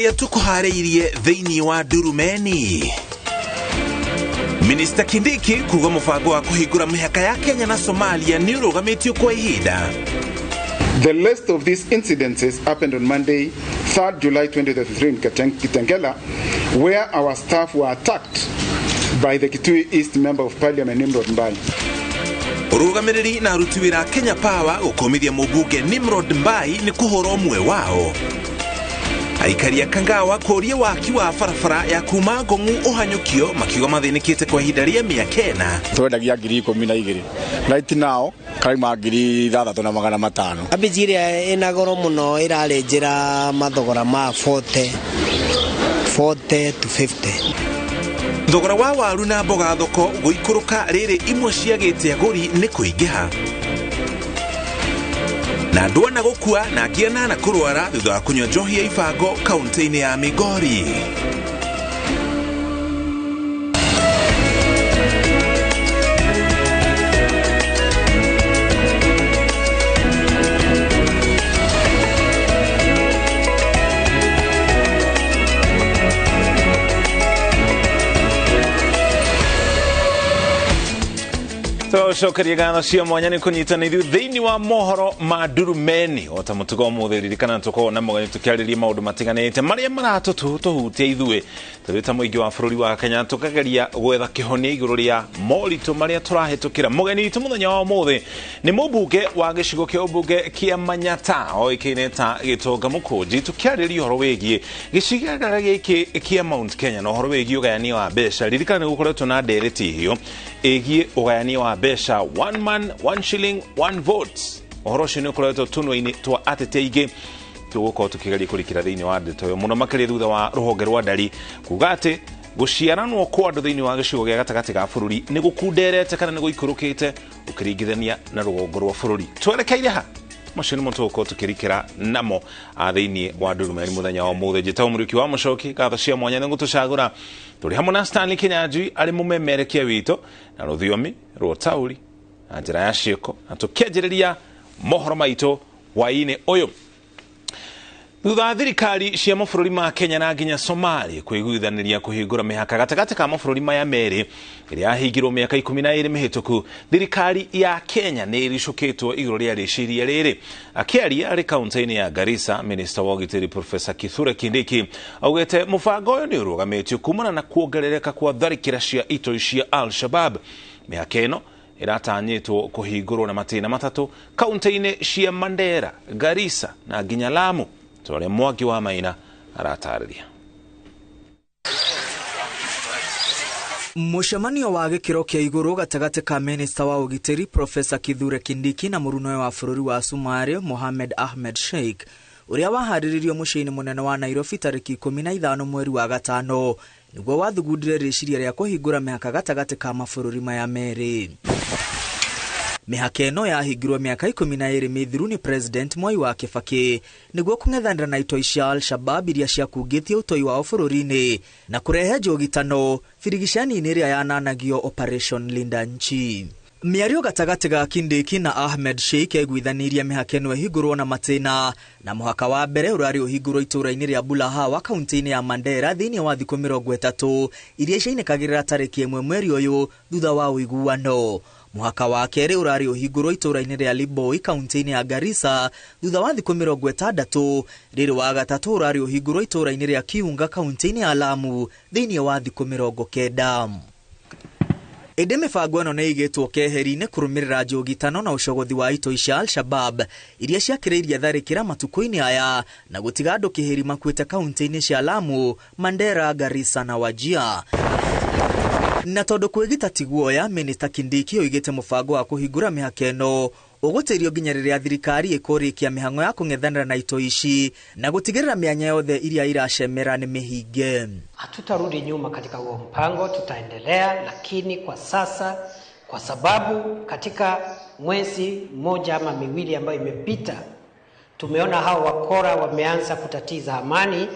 Marĩa tũkũharĩirie thĩinĩ wa Ndurumeni. Minista Kindiki kuga mũbango wa kũhingũra mĩhaka ya Kenya na Somalia nĩ ũrũgamĩtio kwa ihinda. The list of these incidences happened on Monday, 3rd July 2023 in Kitengela, where our staff were attacked by the Kitui East Member of Parliament, Nimrod Mbai. Ũrũgamĩrĩri na aruti wĩra a Kenya Power gũkũmithia mũmbunge Nimrod Mbai nĩ kũhũra ũmwe wao. Aikari a Kangawa kũria waki wa barabara ya kuma Ngong'u ũhanyũkio makiuga mathĩnĩkĩte kwa ihinda rĩa mĩaka ĩna. Twendagia 12,000. Right now karaima 6,500. Cabbage ĩrĩa ĩna goro mũno ĩrarĩ njĩra mathogora ma 40 to 50. Thogora wa waru na mboga thoko gũikũrũka rĩrĩ imwe ciagĩte agũri nĩ kũingĩha. Na andũ ana gũkua na angĩ anana kũrwara thutha wa kũnyua njohi ya ibango kaunti-inĩ ya Migori. Tũcokerie ngatho cia mwanya nĩ kũnyitana ithuĩ thĩinĩ wa mohoro ma Ndurumeni. O ta mũtugo ũmũthĩ ririkana tũkoragwo na mũgeni tũkĩarĩria maũndũ matiganĩte marĩa maratũtũhutia ithuĩ tũrĩ ta mũingĩ wa bũrũri wa Kenya, tũkageria gwetha kĩhonia igũrũ rĩa moritũ marĩa tũrahĩtũkĩra. Mũgeni witũ mũthenya wa ũmũthĩ nĩ mũmbunge wa gĩcigo kĩa ũmbunge kĩa Manyata oĩkaine ta Gĩtonga Mũkũnji, tũkĩarĩria ũhoro wĩgiĩ gĩcigĩrĩra gĩkĩ kĩa Mount Kenya na ũhoro wĩgiĩ ũgayania wa mbeca. Ririkana nĩ gũkoretwo na ndereti hiyo ĩgiĩ ũgayania wa mbeca, one man one shilling one vote. Ũhoro ũcio nĩ ũkoretwo tũnua-inĩ twa ateti aingĩ. Tũgũkorwo tũkĩgeria kũrikĩra thĩinĩ wa ndeto ĩyo mũno makĩria thutha wa rũhonge rwa ndari kuga atĩ gũciaranwo kwa andũ thĩinĩ wa gĩcigo gĩa gatagatĩ ga bũrũri nĩ gũkunderete kana nĩ gũikũrũkĩte ũkĩringithania na rũgongo rwa bũrũri. Twerekeire ha? Macio nĩmo tũgũkorwo tũkĩrikĩra namo thĩinĩ wa Ndurumeni mũthenya wa ũmũthĩ. Njĩtagwo Mũriũki wa Mũcoki, ngatho cia mwanya nĩ gũtũcagũra. Tũrĩ hamwe na Stanley Kinyanjui arĩ mũmemerekia witũ na rũthiomi rwa ũtaũri na njĩra ya ciĩko, na tũkĩanjĩrĩria mohoro maitũ hwaĩ-inĩ ũyũ. Thutha wa thirikari cia mabũrũri ma Kenya na nginya Somalia kwĩiguithanĩria kũhingũra mĩhaka gatagatĩ ka mabũrũri maya merĩ ĩrĩa yahingirwo mĩaka 12 mĩhĩtũku, thirikari ya Kenya nĩ ĩricũkĩtwo igũrũ rĩa rĩciria rĩrĩ. Akĩaria arĩ kaunti-inĩ ya Garissa, Minista wa ũgitĩri Professor Kithure Kindiki augĩte mũbango ũyũ nĩ ũrũgamĩtio kumana na kuongerereka kwa tharĩkĩra cia itoi cia Al-Shabab. Mĩhaka ĩno ĩratanyĩtwo kũhingũrwo na matĩna matatũ kaunti-inĩ cia Mandera, Garissa na nginya Lamu. Tore Mwangi wa Maina aratarĩria. Mũcemanio wa gĩkĩro kĩa igũrũ gatagatĩ ka Minista wa ũgitĩri Professor Kithure Kindiki na mũrunoe wa bũrũri wa Somalia Mohamed Ahmed Sheikh ũrĩa waharĩrĩirio mũciĩ-inĩ mũnene wa Nairobi tarĩki 15 mweri wa gatano nĩguo wathugundire rĩciria rĩa kũhingũra mĩhaka gatagatĩ ka mabũrũri maya merĩ. Mĩhaka ĩno yahingirwo mĩaka 12 mĩthiru nĩ President Mwai wa Kibaki nĩguo kũng'ethanĩra na itoi cia Al-Shabab iria ciakungĩtie ũtoi wao bũrũri-inĩ na kũrehe njũgitano birigicani-inĩ ĩrĩa yananagio Operation Linda Nchi. Mĩario gatagatĩ ga Kindiki na Ahmed Sheikh yaiguithanirie mĩhaka ĩno ĩhingũrwo na matĩna, na mũhaka wa mbere ũrarĩ ũhingũrwo itũũra-inĩ rĩa Bulahawa kaunti-inĩ ya Mandera thĩinĩ wa thikũ 30 iria ciainĩkagĩrĩra tarĩki 1 mweri ũyũ thutha wa ũiguano. Mũhaka wa kerĩ ũrarĩ ũhingũrwo itũũra-inĩ rĩa Liboi kaunti-inĩ ya Garissa thutha wa thikũ 60. Rĩrĩ wa gatatũ ũrarĩ ũhingũrwo itũũra-inĩ rĩa Kiunga kaunti-inĩ ya Lamu thĩinĩ wa thikũ 90. Ĩndĩ mĩbango ĩno nĩ ĩigĩtwo keheri-inĩ kũrũmĩrĩra njũgitano na ũcogothi wa itoi cia Al-Shabab iria ciakĩrĩirie tharĩkĩra matukũ-inĩ aya na gũtiga andũ kĩhĩri makuĩte kaunti-inĩ cia Lamu, Mandera, Garissa na Wajir. Na tondũ kwĩgita ti guoya, Minista Kindiki oigĩte mũbango wa kũhingũra mĩhaka ĩno ũgũtĩrio nginya rĩrĩa thirikari ĩkũrĩkia mĩhang'o ya kũng'ethanĩra na itoi ici na gũtigĩrĩra mĩanya yothe iria iracemera nĩ mĩhinge. Hatutarudi nyuma katika huo mpango, tutaendelea, lakini kwa sasa, kwa sababu katika mwezi mmoja ama miwili ambayo imepita tumeona hao wakora wameanza kutatiza amani,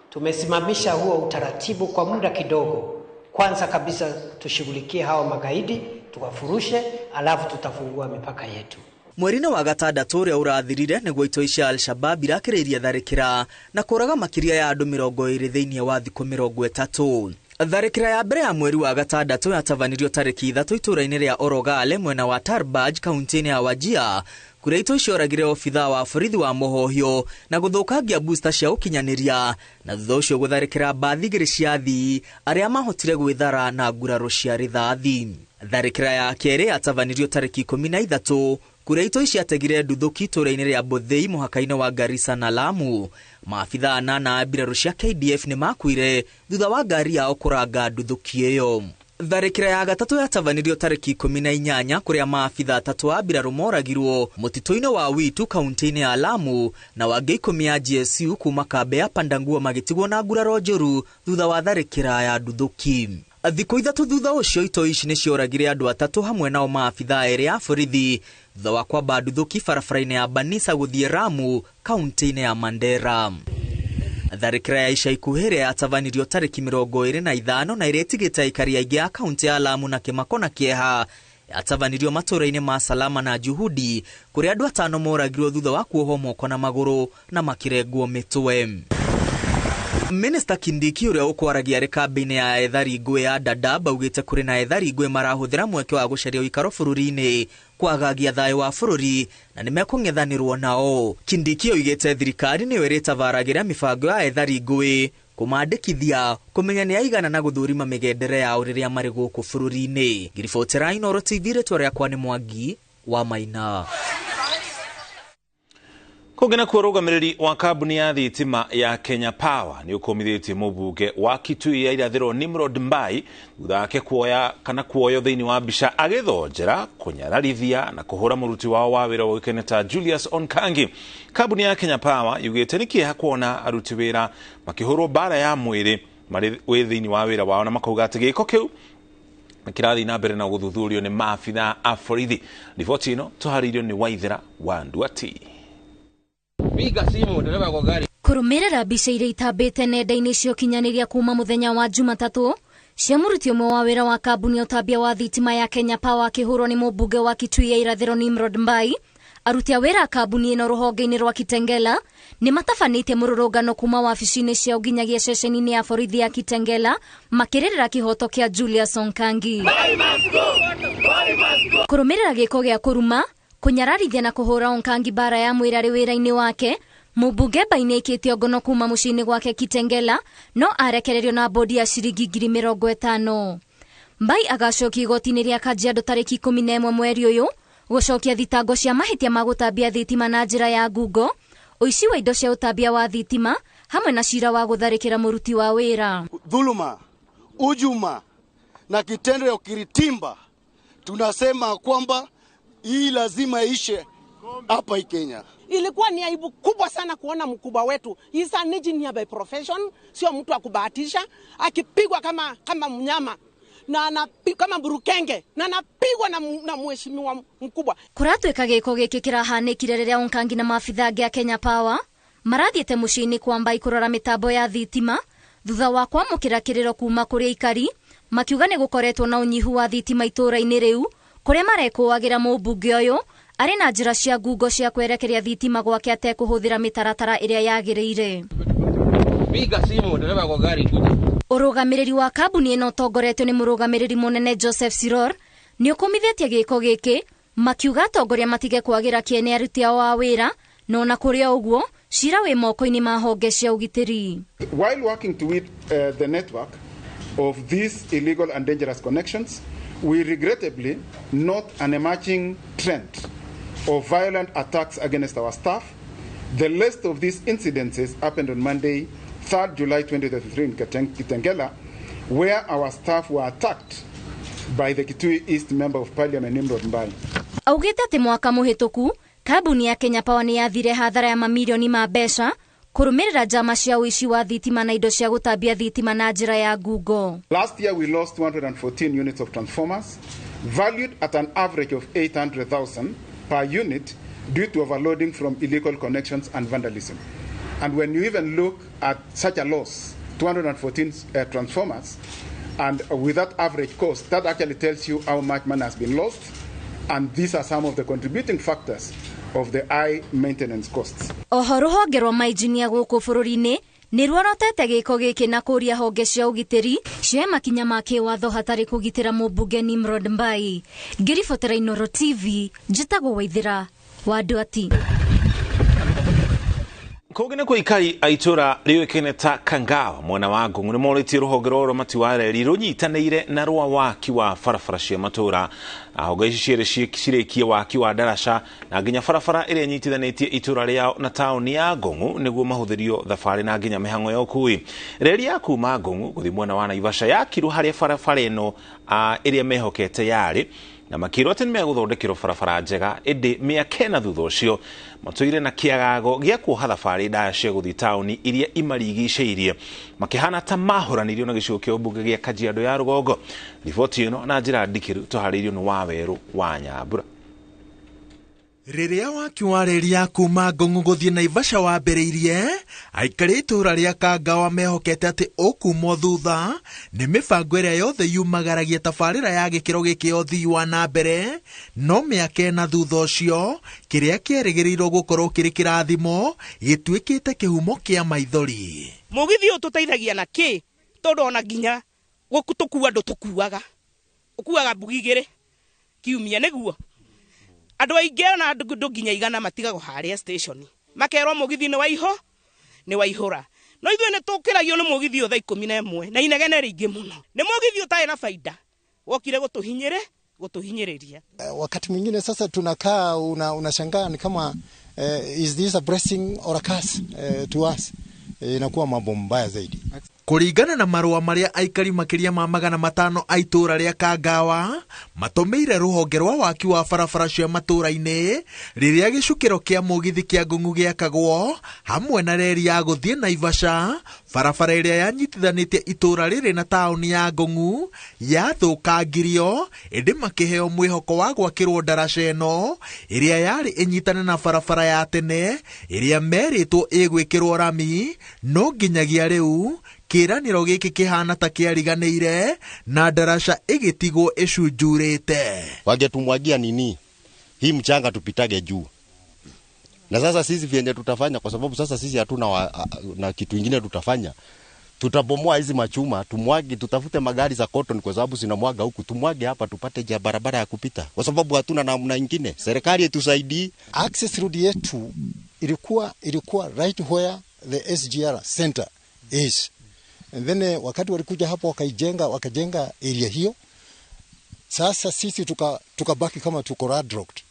tumesimamisha huo utaratibu kwa muda kidogo. Kwanza kabisa tushughulikie hao magaidi, tuwafurushe, alafu tutafungua mipaka yetu. Mweri-inĩ wa gatandatũ ũrĩa ũrathirire nĩguo itoi cia Al-Shabab irakĩrĩirie tharĩkĩra na kũraga makĩria ya andũ 20 thĩinĩ wa thikũ 30. Tharĩkĩra ya mbere ya mweri wa gatandatũ yatavanirio tarĩki 3 itũũra-inĩ rĩa Orogale mwena wa Tarbaj kaunti-inĩ ya Wajir, kũrĩa itoi cioragire obithaa wa borithi wa mũhohio na gũthũkangia booster cia ũkinyanĩria, na thutha ũcio gũtharĩkĩra mbathi 2 cia athii arĩa mahotire gwĩthara na nguraro cia rithathi. Tharĩkĩra ya kerĩ yatavanirio tarĩki 13 kũrĩa itoi ciategire nduthũki itũũra-inĩ rĩa Bothei mũhaka-inĩ wa Garissa na Lamu. Maabithaa 8 a mbirarũ cia KDF nĩ makuire thutha wa ngari yao kũranga nduthũki ĩyo. Tharĩkĩra ya gatatũ yatavanirio tarĩki 18 kũrĩa maabithaa 3 a mbirarũ moragirwo mũtitũ-inĩ wa Witu kaunti-inĩ ya Lamu, na wangĩ 10 a GSU kuma kambĩ ya Pandanguo magĩtigwo na nguraro njũru thutha wa tharĩkĩra ya nduthũki. Thikũ 3 thutha ũcio itoi ici nĩcioragire andũ 3 hamwe nao maabithaa 2 a borithi thutha wa kwamba nduthũki barabara-inĩ ya Banisa gũthiĩ Ramu kaunti-inĩ ya Mandera. Tharĩkĩra ya ica ikuhĩ ĩrĩa yatavanirio tarĩki 25 na ĩrĩa ĩtigĩte aikari aingĩ a kaunti ya Lamu na kĩmako na kĩeha yatavanirio matũũra-inĩ ma Salama na Juhudi kũrĩa andũ 5 moragirwo thutha wa kuohwo moko na magũrũ na makĩrengwo mĩtwe. Minister Kindiki ũrĩa ũkwaragia arĩ kambĩ-inĩ ya ethari ngũĩ ya Dadaab augĩte kũrĩ na ethari ngũĩ marahũthĩra mweke wa gũcaria ũikaro bũrũri-inĩ kwagagia thayũ wa bũrũri na nĩmekũng'ethanĩrwo nao. Kindiki oigĩte thirikari nĩyo ĩrĩtabaragĩra mĩbango ya ethari ngũĩ, kũmandĩkithia, kũmenya nĩ aigana na gũthũrima mĩgendere yao rĩrĩa marĩ gũkũ bũrũri-inĩ. Ngiribotera Inooro TV, rĩtwa rĩakwa nĩ Mwangi wa Maina. Kũngĩ nakuo, ũrũgamĩrĩri wa kambuni ya thitima ya Kenya Power nĩ ũkũmithĩtie mũmbunge wa Kitui ya irathĩro Nimrod Mbai thutha wake kuoya kana kuoywo thĩinĩ wa mbica agĩthonjera, kũnyararithia na kũhũra mũruti wao wa wĩra ũĩkaine ta Julius Onkangi. Kambuni ya Kenya Power yugĩte nĩ kĩeha kuona aruti wĩra makĩhũrwo mbara ya mwĩrĩ marĩ wĩ thĩinĩ wa wĩra wao, na makauga atĩ gĩko kĩu kĩrathiĩ na mbere na gũthuthurio nĩ maabithaa a borithi. Riboti ĩno tũharĩirio nĩ Waithera wa Nduati. Kũrũmĩrĩra mbica iria itambĩte nenda-inĩ cia ũkinyanĩria kuma mũthenya wa Jumatatũ cia mũruti ũmwe wa wĩra wa kambuni ya ũtambia wa thitima ya Kenya Power akĩhũrwo nĩ mũmbunge wa Kitui ya irathĩro Nimrod Mbai, aruti a wĩra a kambuni ĩno rũhonge-inĩ rwa Kitengela nĩ matabanĩtie mũrũrũngano kuma wabici-inĩ ciao nginyagia ceceni-inĩ ya borithi ya Kitengela makĩrĩrĩra kĩhoto kĩa Julius Onkangi. Kũrũmĩrĩra gĩko gĩa kũruma, kũnyararithia na kũhũra Onkangi mbara ya mwĩrĩ arĩ wĩra-inĩ wake, mũmbunge Mbai nĩaikĩtio ngono kuma mũciĩ-inĩ gwake Kitengela no arekererio na bodi ya ciringi 50,000. Mbai agacokia igoti-inĩ rĩa Kajiado tarĩki 11 mweri ũyũ gũcokia thitango cia mahĩtia ma gũtambia thitima na njĩra ya ngungo, ũici wa indo cia ũtambia wa thitima hamwe na cira wa gũtharĩkĩra mũruti wa wĩra. Dhuluma, ujuma na kitendo ya ukiritimba, tunasema kwamba hii lazima ishe hapa Kenya. Ilikuwa ni aibu kubwa sana kuona mkubwa wetu, he's an engineer by profession, sio mtu wa kubahatisha, akipigwa kama mnyama na kama burukenge na anapigwa na mheshimiwa mkubwa. Kũratuĩka gĩko gĩkĩ kĩrahanĩkire rĩrĩa Onkangi na maabithaa angĩ a Kenya Power marathiĩte mũciĩ-inĩ kwa Mbai kũrora mĩtambo ya thitima thutha wa kwamũkĩra kĩrĩro kuma kũrĩ aikari makiuga nĩ gũkoretwo na ũnyihu wa thitima itũũra-inĩ rĩu kũrĩa marekũagĩra mũmbunge ũyũ arĩ na njĩra cia ngungo cia kwerekeria thitima gwake atekũhũthĩra mĩtaratara ĩrĩa yagĩrĩire. Ũrũgamĩrĩri wa kambuni ĩno ũtongoretio nĩ mũrũgamĩrĩri mũnene Joseph Siror nĩ ũkũmithĩtie gĩko gĩkĩ makiuga atongoria matige kwagĩra kĩene aruti ao a wĩra, no na kũrĩ o ũguo cira wĩ moko-inĩ ma honge cia ũgitĩri. While working to with the network of these illegal and dangerous connections, we regrettably note an emerging trend of violent attacks against our staff. The list of these incidences happened on Monday, 3rd July 2023 in Kitengela, where our staff were attacked by the Kitui East Member of Parliament Nimrod Mbai. Augĩte atĩ mwaka mũhĩtũku kambuni ya Kenya Power nĩ yathire hathara ya mamirioni ma mbeca kũrũmĩrĩra njama cia ũici wa thitima na indo cia gũtambia thitima na njĩra ya ngungo. Last year we lost 214 units of transformers valued at an average of 800,000 per unit due to overloading from illegal connections and vandalism. And when you even look at such a loss, 214 transformers, and with that average cost, that actually tells you how much money has been lost And these are some of the contributing factors of the high maintenance costs. Oho rũhonge rwa mainjinia gũkũ bũrũri-inĩ nĩ ruorotete gĩko gĩkĩ na kũria honge cia ũgitĩri cioe makinya ma kĩwatho hatarĩ kũgitĩra mũmbunge Nimrod Mbai. Ngĩribotera Inooro TV, njĩtagwo Waithĩra wa Ndwati. Kũngĩ nĩ kwa aikari a itũra rĩũĩkaine ta Kangawa mwena wa Ngong'u nĩ morĩtie rũhonge rwa ũramati wa reri rũnyitanĩire na rwa waki wa barabara cia matũra. Honge ici cierĩ cirĩkie waki wa ndaraca na nginya barabara ĩrĩa ĩnyitithanĩtie itũra rĩao na taũni ya Ngong'u nĩguo mahũthĩrio thabarĩ na nginya mĩhang'o ya ũkui. Reri ya kuma Ngong'u gũthiĩ mwena wa Naivasha yakirwo harĩa barabara ĩno ĩrĩa mehokete yarĩ, na makĩrwo atĩ nĩmegũthondekerwo barabara njega, ĩndĩ mĩaka ĩna thutha ũcio matũire na kĩagago gĩa kuoha thabarĩ ndaya cia gũthiĩ taũni iria imarigicĩirie, makĩhana ta mahũranĩirio na gĩcigo kĩa ũmbunge gĩa Kajiado ya rũgongo. Riboti ĩno na njĩra ndikĩru tũharĩirio nĩ Wawerũ wa Nyambura. Rĩrĩa waki wa reri ya kuma Ngong'u gũthiĩ Naivasha wambĩrĩirie, aikari a itũũra rĩa Kangawa mehokete atĩ ũkumwo thutha nĩ mĩbango ĩrĩa yothe yumagaragia tabarĩra ya gĩkĩro gĩkĩ ya ũthii wa na mbere, no mĩaka ĩna thutha ũcio kĩrĩa kĩerĩgĩrĩirwo gũkorwo kĩrĩ kĩrathimo gĩtuĩkĩte kĩhumo kĩa maithori. Mũgithi ũyũ tũteithagia na kĩ? Tondũ ona nginya tũkua ndũtũkuaga, ũkuaga mbugi igĩrĩ kiumia nĩguo. Andũ aingĩ ona andũ nginya 100 matigagwo harĩa station, makerwo mũgithi nĩ waihũra. No ithuĩ nĩ tũkĩragio nĩ mũgithi ũyũ thaa 11 na inegene rĩingĩ mũno. Nĩ mũgithi ũtarĩ na baida, wokire gũtũhinyĩrĩria. Wakati mwingine sasa tunakaa unashangaa ni kama is this a blessing or a curse to us? Inakuwa mambo mbaya zaidi. Kũringana na marũa marĩa aikari makĩria ma 500 a itũũra rĩa Kangawa matũmĩire rũhonge rwa waki wa barabara cia matũũra-inĩ rĩrĩa gĩcukĩro kĩa mũgithi kĩa Ngong'u gĩakagwo hamwe na reri ya gũthiĩ Naivasha, barabara ĩrĩa yanyitithanĩtie itũũra rĩrĩ na taũni ya Ngong'u yathũkangirio, ĩndĩ makĩheo mwĩhoko wa gwakĩrwo ndaraca ĩno ĩrĩa yarĩ ĩnyitane na barabara ya tene ĩrĩa merĩtwo ĩgwĩkĩrwo rami, no nginyagia rĩu kĩranĩro gĩkĩ kĩhana ta kĩariganĩire na ndaraca ĩgĩtigwo ĩcunjurĩte. Wangetumwagia nini hii mchanga tupitage juu, na sasa sisi vyenye tutafanya, kwa sababu sasa sisi hatuna na kitu ingine tutafanya, tutabomoa hizi machuma tumwage, tutafute magari za cotton kwa sababu zinamwaga huku, tumwage hapa tupate ja barabara ya kupita, kwa sababu hatuna namna nyingine. Serikali itusaidie. Access road yetu ilikuwa right where the SGR center is. And then wakati walikuja hapo wakajenga area hiyo. Sasa sisi tukabaki kama tuko roadblocked.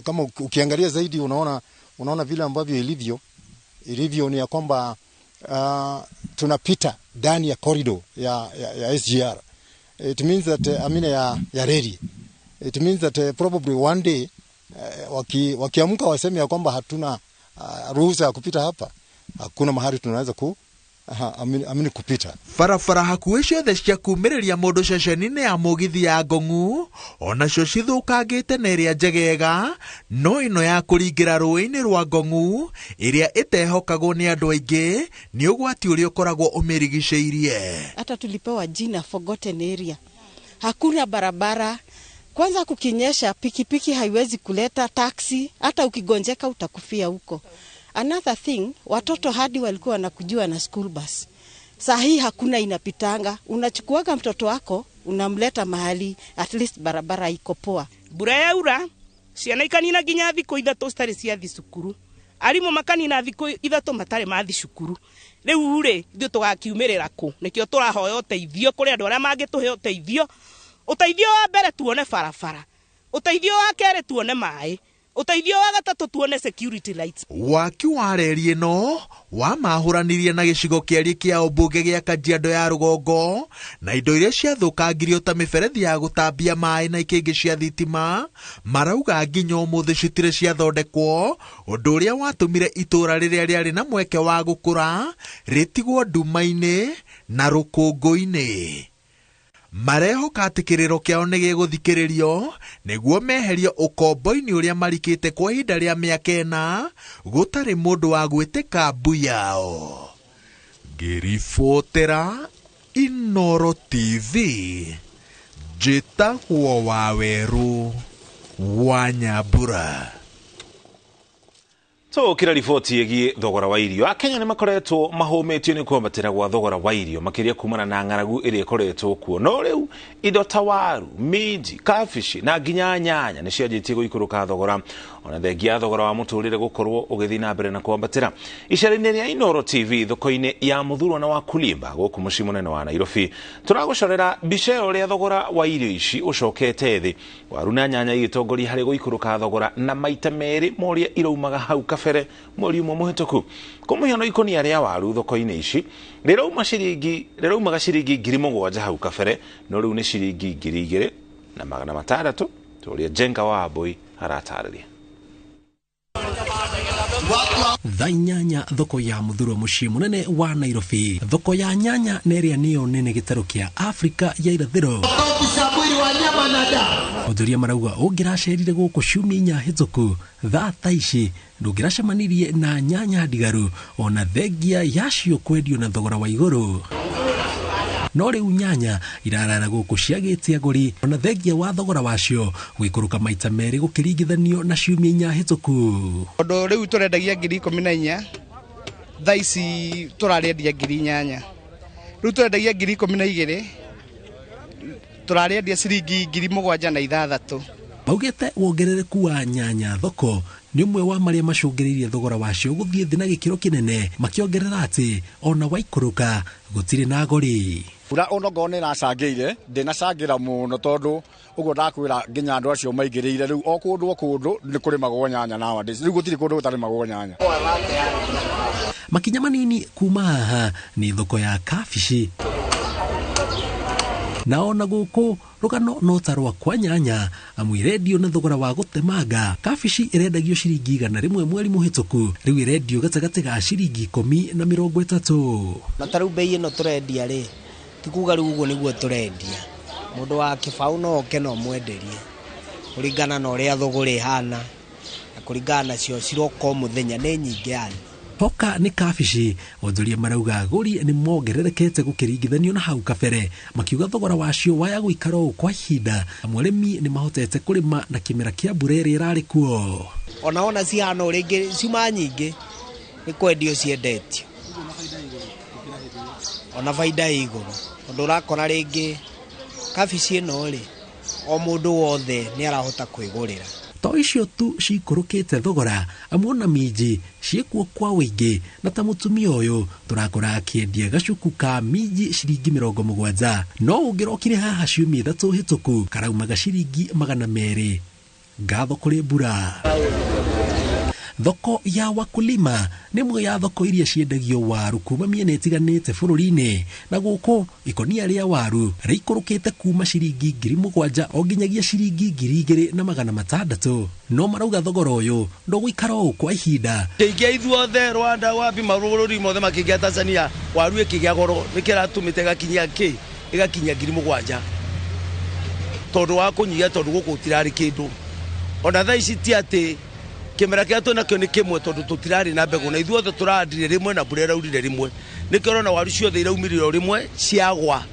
Kama ukiangalia zaidi unaona vile ambavyo ilivyo ni ya kwamba tunapita ndani ya corridor ya SGR. It means that ya reli. It means that probably one day wakiamka waseme ya kwamba hatuna ruhusa ya kupita hapa. Hakuna mahali tunaweza kupita. Barabara hakuhĩ ciothe cia kumĩrĩria mũndũ ceceni-inĩ ya mũgithi ya Ngong'u onacio cithũkangĩte na ĩrĩa njegega, no ĩno ya kũringĩra rũĩ-inĩ rwa Ngong'u ĩrĩa ĩtehokagwo nĩ andũ aingĩ nĩ ũgwati ũrĩa ũkoragwo ũmĩrigicĩirie. Hata tulipewa jina forgotten area. Hakuna barabara. Kwanza kukinyesha pikipiki haiwezi kuleta taksi, hata ukigonjeka utakufia huko. Another thing, watoto hadi walikuwa wanakujua na school bus. Saa hii hakuna inapitanga. Unachukuaga mtoto wako, unamleta mahali, at least barabara iko poa. Mbura yaura, ciana ikanina nginya thikũ 3 citarĩ ciathi cukuru. Arimũ makanina thikũ 3 matarĩ mathi cukuru. Rĩu rĩ, ithuĩ tũgakiumĩrĩra kũ? Nĩkĩo tũrahoya ũteithio kũrĩ andũ arĩa mangĩtũhe ũteithio. Ũteithio wa mbere tuone barabara. Ũteithio wa kerĩ tuone maĩ. Ũteithio wa gatatũ tuone security lights. Waki wa reri ĩno wamahũranirie na gĩcigo kĩariĩ kĩa ũmbunge gĩa Kajiado ya rũgongo na indo iria ciathũkangirio ta mĩberethi ya gũtambia maĩ na ikĩngĩ cia thitima marauga nginya ũmũthĩ citirĩ ciathondekwo, ũndũ ũrĩa watũmire itũũra rĩrĩa rĩarĩ na mweke wa gũkũra rĩtigwo nduma-inĩ na rũkũngũ-inĩ. Marehoka atĩ kĩrĩro kĩao nĩ gĩgũthikĩrĩrio nĩguo meherio ũkombo-inĩ ũrĩa marikĩte kwa ihinda rĩa mĩaka 4 gũtarĩ mũndũ wa gwĩtĩka mbu yao. Ngĩribotera Inooro TV, Njĩtagwo Wawerũ wa Nyambura. Tũkĩra riboti ĩgiĩ thogora wa irio. Akenya nĩ makoretwo mahũmĩtio nĩ kwambatĩra gwa thogora wa irio makĩria kumana na ng'aragu ĩrĩa ĩkoretwo kuo. No rĩu indo ta waru, minji, kabici na nginya nyanya nĩ cianjĩtie gũikũrũka thogora, ona thengia thogora wa mũtũrĩre gũkorwo ũgĩthiĩ na mbere na kwambatĩra. Icera-inĩ rĩa Inooro TV thoko-inĩ ya Mũthurwa na wa Kulimba gũkũ mũciĩ mũnene wa Nairobi, tũragũcorera mbica ĩyo ũrĩa thogora wa irio ici ũcokete thĩ. Waru na nyanya igĩtongoria harĩ gũikũrũka thogora na maita merĩ ma ũrĩa iraumaga hau kabere mweri ũmwe mũhĩtũku. Kwa mũhiano, ikũnia rĩa waru thoko-inĩ ici rĩraumaga ciringi 7,000 hau kabere, no rĩu nĩ ciringi 2,600, tũrĩa Jenga wa Ambui aratarĩria. Thaa 8 thoko ya Mũthurwa mũciĩ mũnene wa Nairobi. Thoko ya nyanya na ĩrĩa nĩyo nene gĩtarũ kĩa Afrika ya irathĩro. Onjoria marauga ũngĩracerire gũkũ ciumia 4 hĩtũku thaa ta ici ndũngĩracemanirie na nyanya ndigaru ona thengia yacio kwendio na thogora wa igũrũ. No rĩu nyanya irarara gũkũ ciagĩte agũri ona thengia wa thogora wacio gũikũrũka maita merĩ gũkĩringithanio na ciumia 4 hĩtũku. Tondũ rĩu tũrendagia 14,000, thaa ici tũrarĩendia 8,000. Rĩu tũrendagia 12,000, tũrarĩendia ciringi 7,600. Maugĩte wongerereku wa nyanya thoko nĩ ũmwe wa marĩa macũngĩrĩirie thogora wacio gũthiĩ thĩ na gĩkĩro kĩnene, makĩongerera atĩ ona waikũrũka gũtirĩ na agũri. Mbura onokorwo nĩ ĩracangĩire, ndĩnacangĩra mũno tondũ ũguo ndakwĩra nginya andũ acio maingĩrĩire rĩu o kũndũ o kũndũ nĩ kũrĩmagwo nyanya nowadays. Rĩu gũtirĩ kũndũ gũtarĩmagwo nyanya. Makinya manini kuma haha nĩ thoko ya kabici. Na ona gũkũ rũgano no ta rwa kwa nyanya, amu irendio na thogora wa gũtemanga. Kabici ĩrendagio ciringi 100 mweri mũhĩtũku, rĩu ĩrendio gatagatĩ ga ciringi 10 na 30. Na ta rĩu bei ĩno tũrendia rĩ, ti kuga rĩu ũguo nĩguo tũrendia. Mũndũ wa kĩbaũ no oke no mwenderie kũringana na ũrĩa thũgũrĩ ĩhana na kũringana nacio ciroka o mũthenya nĩ nyingĩ yani. Hoka nĩ kabici, onjoria marauga agũri nĩ mongererekete gũkĩringithanio na hau kabere, makiuga thogora wacio waya gũikara ũũ kwa ihinda, amu arĩmi nĩ mahotete kũrĩma na kĩmera kĩa mbura ĩrĩa ĩrarĩ kuo. Ona ona cihana ũrĩa ingĩ ciuma nyingĩ nĩ kwendio ciendetio, ona baida ĩ igũrũ, tondũ ũrakora rĩngĩ kabici ĩno rĩ, o mũndũ wothe nĩ arahota kwĩgũrĩra. To icio tu cikũrũkĩte thogora, amu ona minji ciĩkuo kwa ũingĩ, na ta mũtumia ũyũ tũrakora akĩendia gacuku ka minji ciringi 70, no ũngĩrokire haha ciumia 3 hĩtũku karaumaga ciringi 200. Ngatho kũrĩ mbura. Thoko ya Wakulima nĩ ĩmwe ya thoko iria ciendagio waru kuma mĩena ĩtiganĩte bũrũri-inĩ, na gũkũ ikũnia rĩa waru rĩikũrũkĩte kuma ciringi 7,000 o nginyagia ciringi 2,600. No marauga thogora ũyũ ndũgũikara ũũ kwa ihinda. Kĩingĩa ithuothe Rwanda wapi mabũrũri mothe makĩingĩa Tanzania waru ĩkĩgĩa goro nĩkĩo ĩratũmĩte ĩgakinyia kĩ ĩgakinyia 7,000 tondũ wa kũnyihia tondũ gũkũ gũtirarĩ kĩndũ. Ona thaa ici ti atĩ kĩmera kĩrĩa twĩnakĩo nĩ kĩmwe tondũ tũtirarĩ na mbegũ na ithuothe tũrahandire rĩmwe na mbura ĩraurire rĩmwe, nĩkĩo ũrona waru ciothe iraumire o rĩmwe ciagwa.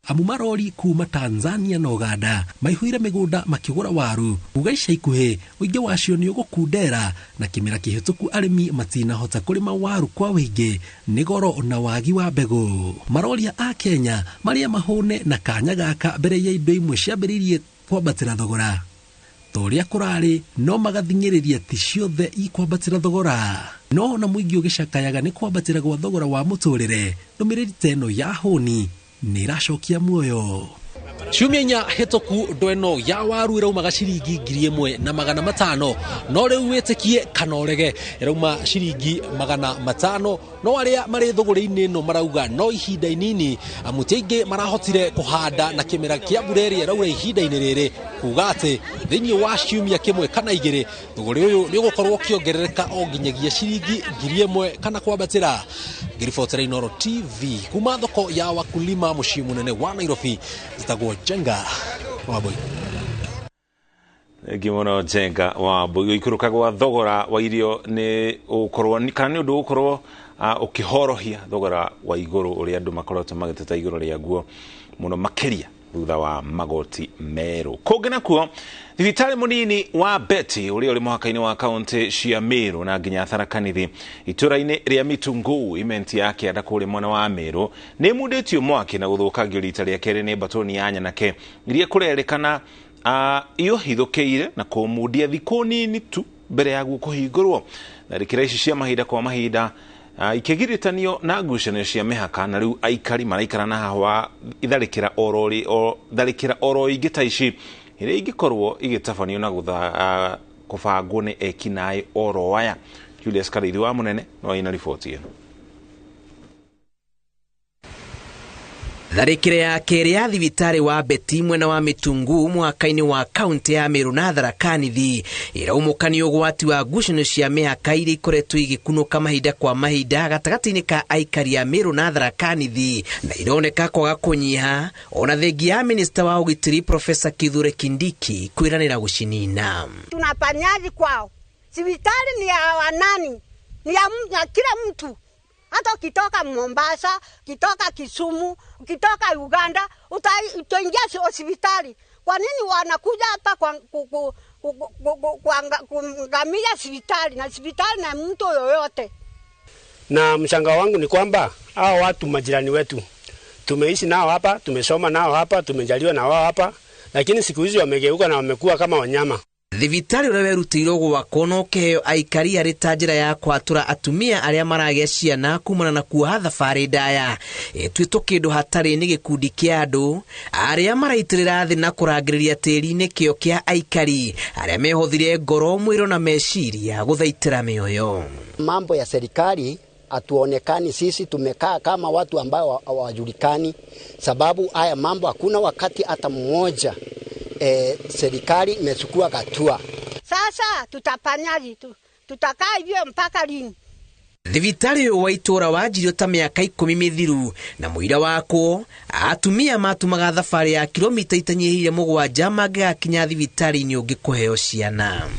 Amu marori kuma Tanzania na Uganda maihũire mĩgũnda makĩgũra waru, kuga ica ikuhĩ ũingĩ wacio nĩ ũgũkundera, na kĩmera kĩhĩtũku arĩmi matinahota kũrĩma waru kwa ũingĩ nĩ goro na wagi wa mbegũ. Maroria a Kenya marĩa mahũne na kanya gaka mbere ya indo imwe ciambĩrĩirie kwambatĩra thogora ta ũrĩa kũrarĩ, no magathing'ĩrĩria ti ciothe ikwambatĩra thogora. No ona mũingĩ ũgĩcakayaga nĩ kwambatĩra gwa thogora wa mũtũrĩre, ndũmĩrĩri ta ĩno ya hũni nĩ ĩracokia muoyo. Ciumia 4 hĩtũku ndoo ĩno ya waru ĩraumaga ciringi 1,500, no rĩu wĩtĩkie kana ũrege ĩrauma ciringi 500. No arĩa marĩ thũgũrĩ-inĩ ĩno marauga no ihinda inini, amu ti aingĩ marahotire kũhanda na kĩmera kĩa mbura ĩrĩa ĩraura ihinda-inĩ rĩrĩ, kuga atĩ thĩinĩ wa ciumia 1 kana 2 thũgũrĩ ũyũ nĩ ũgũkorwo ũkĩongerereka o nginyagia ciringi 1,000 kana kwambatĩra. Ngĩribotera Inooro TV kuma thoko ya Wakulima mũciĩ mũnene wa Nairobi, njĩtagwo Jenga Wambui. Thengiũ mũno Jenga Wambui. Gũikũrũka gwa thogora wa irio nĩ ũgũkorwo kana nĩ ũndũ ũgũkorwo ũkĩhorohia thogora wa igũrũ ũrĩa andũ makoretwo magĩteta igũrũ rĩaguo mũno makĩria Thutha wa magoti merũ. Kũngĩ nakuo, thibitarĩ mũnini wa Beti ũrĩa ũrĩ mũhaka-inĩ wa kaũntĩ cia Meru na nginya Tharaka Nithi itũra-inĩ rĩa Mitunguu imenti ya kĩanda kũrĩa mwena wa Meru nĩ ĩmundĩtio mwaki na gũthũkangio rita rĩa kerĩ nĩ mbatoni ya nyanake iria kũrerĩkana ĩũhithũkĩire na kũmundia thikũ nini tu mbere ya guo kũhingũrwo. Tharĩkĩra ici cia mahinda kwa mahinda ikĩgiritanio na ngucanio cia mĩhaka, na rĩu aikari maraikara na haha wa itharĩkĩra tharĩkĩra oro ingĩ ta ici iria ingĩkorwo igĩtabanio na kũbangwo nĩ ekinaĩ oro aya. Julius Karaithi wa Mũnene no ina riboti ĩno. Tharĩkĩra ya kerĩ ya thibitarĩ wa Beti mwena wa Mitunguu mũhaka-inĩ wa kaũntĩ ya Meru na Tharaka Nithi ĩraumũkania ũgwati wa ngucanio cia mĩhaka iria ikoretwo igĩkunũka mahinda kwa mahinda gatagatĩ-inĩ ka aikari a Meru na Tharaka Nithi, na ironeka kwaga kũnyiha ona thengia ya minista wa ũgitĩri Profesa Kithure Kindiki kwĩranĩra gũcinina. Tunafanyaje kwao? Sibitari ni ya wanani? Ni ya kila mtu. Hata ukitoka Mombasa, ukitoka Kisumu, ukitoka Uganda, utaingia hospitali. Kwa nini wanakuja hapa kuangamia hospitali na hospitali na mtu yoyote? Na mshangao wangu ni kwamba hao watu majirani wetu tumeishi nao hapa, tumesoma nao hapa, tumejaliwa na wao hapa, lakini siku hizi wamegeuka na wamekuwa kama wanyama. Thibitarĩ ũrĩa werutĩirwo gwakwo no ũkĩheo aikari arĩ ta njĩra ya kwatũra atumia arĩa maragĩa ciana kumana na kuoha thabarĩ ndaya ĩtuĩtwo kĩndũ hatarĩ nĩ gĩkundi kĩa andũ arĩa maraitĩrĩra thĩ na kũrangĩrĩria tĩri-inĩ kĩo kĩa aikari arĩa mehothire ngoro, mwĩro na meciria gũthaitĩra mĩoyo. Mambo ya serikali hatuonekani sisi, tumekaa kama watu ambao hawajulikani, sababu haya mambo hakuna wakati hata mmoja serikali imechukua hatua. Sasa tutafanyaje tu? Tutakaa hivyo mpaka lini? Thibitarĩ ũyũ wa itũũra wanjirio ta mĩaka 10 mĩthiru na mũira wakwo atumia matumaga thabarĩ ya kilomita itanyihĩire 7 mangĩgakinya thibitarĩ-inĩ ũngĩ kũheo ciana.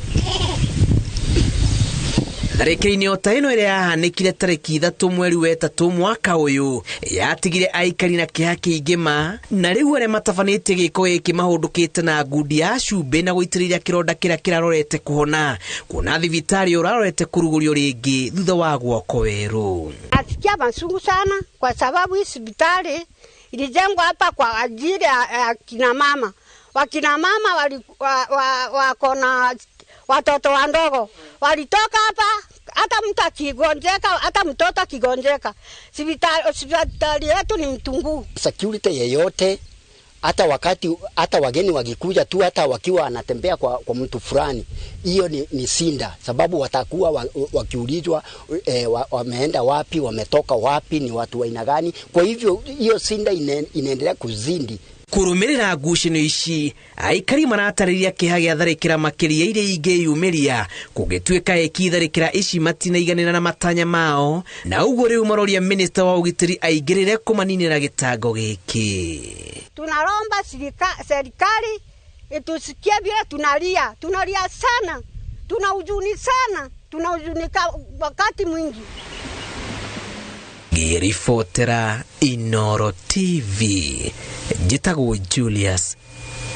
Tharĩkĩra-inĩ o ta ĩno ĩrĩa yahanĩkire tarĩki 3 mweri wa 3 mwaka ũyũ yatigire aikari na kĩeha kĩingĩ ma, na rĩu arĩa matabanĩtie gĩko gĩkĩ mahũndũkĩte na ngundi ya cumbĩ na gũitĩrĩria kĩronda kĩrĩa kĩrarorete kũhona, kuona thibitarĩ ũrarorete kũrugũrio rĩngĩ thutha wa gwakwo werũ. Nasikia machungu sana kwa sababu hii hospitali ilijengwa hapa kwa ajili ya kina mama. Wakina mama wako na watoto wadogo walitoka hapa, hata mtu akigonjeka, hata mtoto akigonjeka, hospitali yetu ni Mtunguu. Security yeyote, hata wakati hata wageni wakikuja tu, hata wakiwa anatembea kwa mtu fulani, hiyo ni sinda, sababu watakuwa wakiulizwa wameenda wapi, wametoka wapi, ni watu wa aina gani. Kwa hivyo hiyo sinda inaendelea kuzindi. Kũrũmĩrĩra ngucanio ici aikari maratarĩria kĩeha gĩa tharĩkĩra makĩria iria ingĩyumĩria kũngĩtuĩka eki tharĩkĩra ici matinaiganĩra na matanya mao, na ũguo rĩu maroria minista wa ũgitĩri aingĩrĩre kũmaninĩra gĩtango gĩkĩ. Tunaromba serikali itusikie vile tunalia, tunalia sana, tuna huzuni sana, tunahuzunika wakati mwingi. Ngĩribotera Inoro TV, njĩtagwo Julius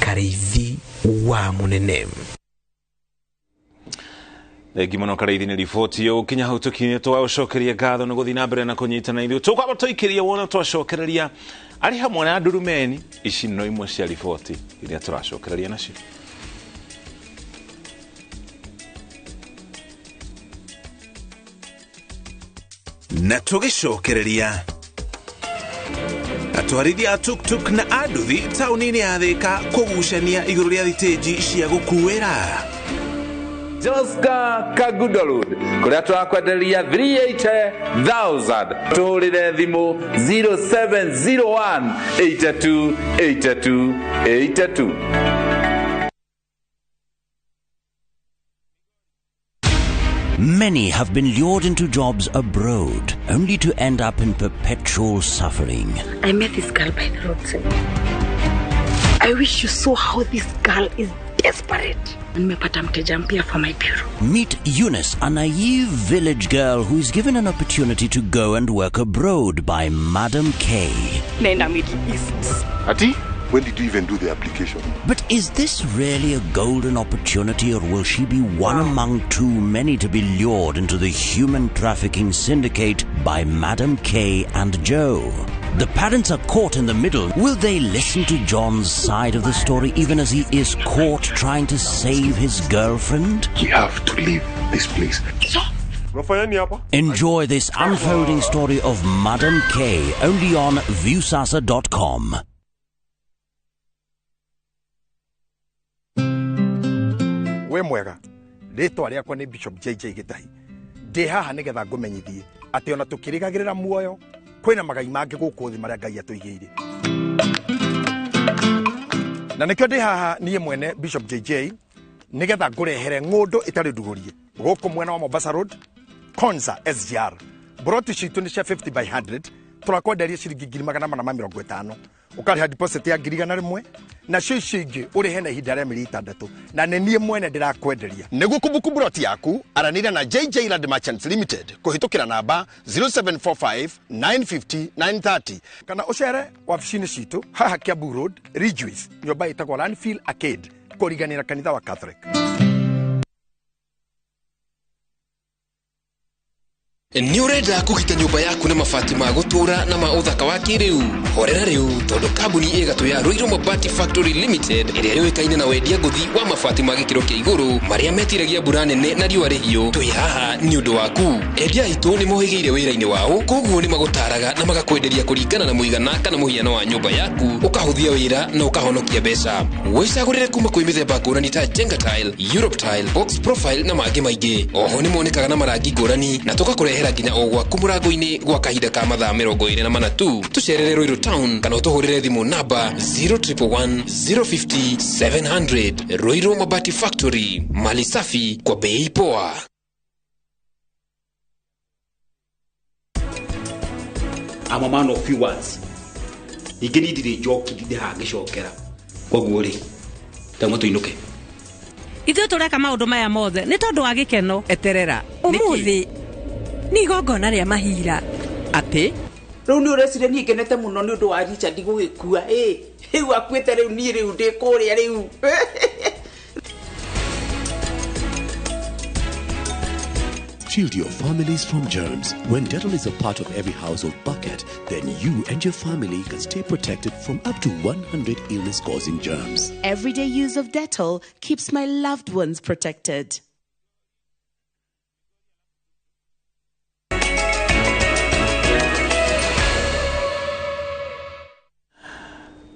Karaithi wa Mũnene. Thengi mũno Karaithi nĩ riboti ĩyo. Gũkinya hau tũkinyie tũgagũcokeria ngatho nĩ gũthiĩ na mbere na kũnyitana ithuĩ. Tũkwamba tũikĩrie wona twacokereria arĩ hamwe na Ndurumeni. Ici no imwe cia riboti iria tũracokereria nacio. Na tũgĩcokereria atwarithia a tuktuk na anduthi taũni-inĩ ya Thika kũgucania igũrũ rĩa thitĩnji cia gũkuĩra. Joska Kagudo Road kũrĩa tũrakwenderia 380,000. Tũhũrĩre thimũ 0701 82 82 82. Many have been lured into jobs abroad, only to end up in perpetual suffering. I met this girl by the roadside. I wish you saw how this girl is desperate. Nimepata mteja mpya for my bureau. Meet Eunice, a naive village girl who is given an opportunity to go and work abroad by Madam K. Nenda Middle East. Ati? When did you even do the application? But is this really a golden opportunity, or will she be one among too many to be lured into the human trafficking syndicate by Madam K and Joe? The parents are caught in the middle. Will they listen to John's side of the story even as he is caught trying to save his girlfriend? We have to leave this place. Enjoy this unfolding story of Madam K only on Viusasa.com. We mwega rĩtwa rĩakwa nĩ Bishop JJ Gĩtahi. Ndĩ haha nĩgetha ngũmenyithie atĩ ona tũkĩrĩgagĩrĩra muoyo kwĩna magai mangĩ gũkũ thĩ marĩa Ngai atũigĩire, na nĩkĩo ndĩ haha niĩ mwene Bishop JJ nĩgetha ngũrehere ng'ũndũ ĩtarĩ ndugũrie gũkũ mwena wa Mombasa Road, Konza SGR. Broti citũ nĩ cia 50 by 100, tũrakwenderia ciringi 450,000, ũkarĩha deposit ya 100,000, nacio icio ingĩ ũrĩhe na ihinda rĩa mĩeri 6, na nĩ niĩ mwene ndĩrakwenderia. Nĩguo kũbuku broti yaku, aranĩria na JJ Land Merchants Limited kũhĩtũkĩra namba 0745 950 930 kana ũcere wabici-inĩ citũ haha Kiambu Road, Ridgeways, nyũmba ĩtagwo Landfill Arcade, kũriganĩra kanitha wa Catholic. Nĩ ũrenda kũgita nyũmba yaku na mabati ma gũtũũra na ma ũthaka wa kĩrĩu? Horera rĩu, tondũ kambuni ĩgatũ ya Ruiru Mabati Factory Limited ĩrĩa yũĩkaine na wendia ngũthi wa mabati ma gĩkĩro kĩa igũrũ marĩa metiragia mbura nene na riũa rĩhiũ, twĩ haha nĩ ũndũ waku. Endia aitũ nĩ mohĩgĩire wĩra-inĩ wao, koguo nĩ magũtaraga na magakwenderia kũringana na mũigana kana mũhiano wa nyũmba yaku, ũkahũthia wĩra na ũkahonokia mbeca. Wĩcagũrĩre kuma kwĩ mĩthemba ngũrani ta Jenga Tile, Europe Tile, Box Profile na mangĩ maingĩ. Oho nĩ monekaga na marangi ngũrani na tũgakũrehera nginya o gwaku mũrango-inĩ gwa kahinda ka mathaa 24 tu. Tũcerere Ruiru Town kana ũtũhũrĩre thimũ namba 0111 050 700. Ruiru Mabati Factory, mali safi kwa bei poa. I'm a man of few words. Ningĩ niĩ ndirĩ njoki ndinde haha ngĩcokera, koguo rĩ tauma tũinũke. Ithuĩ tũreka maũndũ maya mothe nĩ tondũ wa gĩkeno. Eterera ũmũthĩ nĩ igongona rĩa mahira. Atĩ rĩu nĩ ũreciria niĩ ngenete mũno nĩ ũndũ wa Richard gũgĩkua. Ĩ rĩu akuĩte, rĩu niĩ rĩu ndĩ kũrĩa rĩu. Shield your families from germs. When Dettol is a part of every household bucket, then you and your family can stay protected from up to 100 illness-causing germs. Everyday use of Dettol keeps my loved ones protected.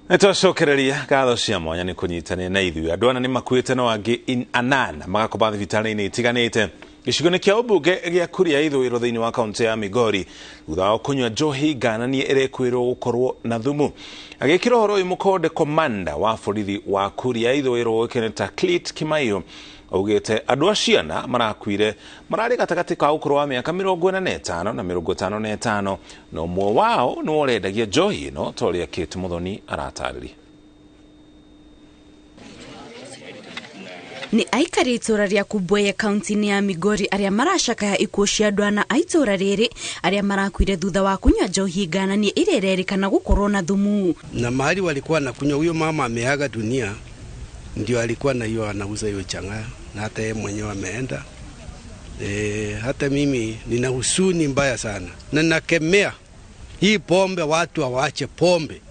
Nĩtwacokereria ngatho cia mwanya nĩ kũnyitanĩra na ithuĩ. Andũ ana nĩ makuĩte no angĩ anana magakoma thibitarĩ-inĩ itiganĩte gĩcigo-inĩ kĩa ũmbunge gĩa Kuria Ithũĩro thĩinĩ wa kaũntĩ ya Migori thutha wa kũnyua njohi ngananie ĩrekwĩrwo gũkorwo na thumu. Agĩkĩra ũhoro ũyũ mũkonde komanda wa borithi wa Kuria Ithũĩro ũĩkaine ta Clit Kimaiyo augĩte andũ acio ana marakuire mararĩ gatagatĩ ka ũkũrũ wa mĩaka 45 na 55, na ũmwe wao nĩwe ũrendagia njohi ĩno ta ũrĩa Kate Muthoni aratarĩria. Nĩ aikari itũra rĩa Kubweye kaunti-inĩ ya Migori arĩa maracakaya ikuũ cia andũ ana a itũra rĩrĩ arĩa marakuire thutha wa kunyua njohi ngananie ĩrĩa ĩrerĩkana gũkorwo na thumu. Na mahali walikuwa na kunywa, huyo mama ameaga dunia, ndio alikuwa na hiyo anauza hiyo chang'aa, na hata yeye mwenyewe ameenda. Hata mimi nina husuni mbaya sana na nakemea hii pombe, watu hawaache pombe,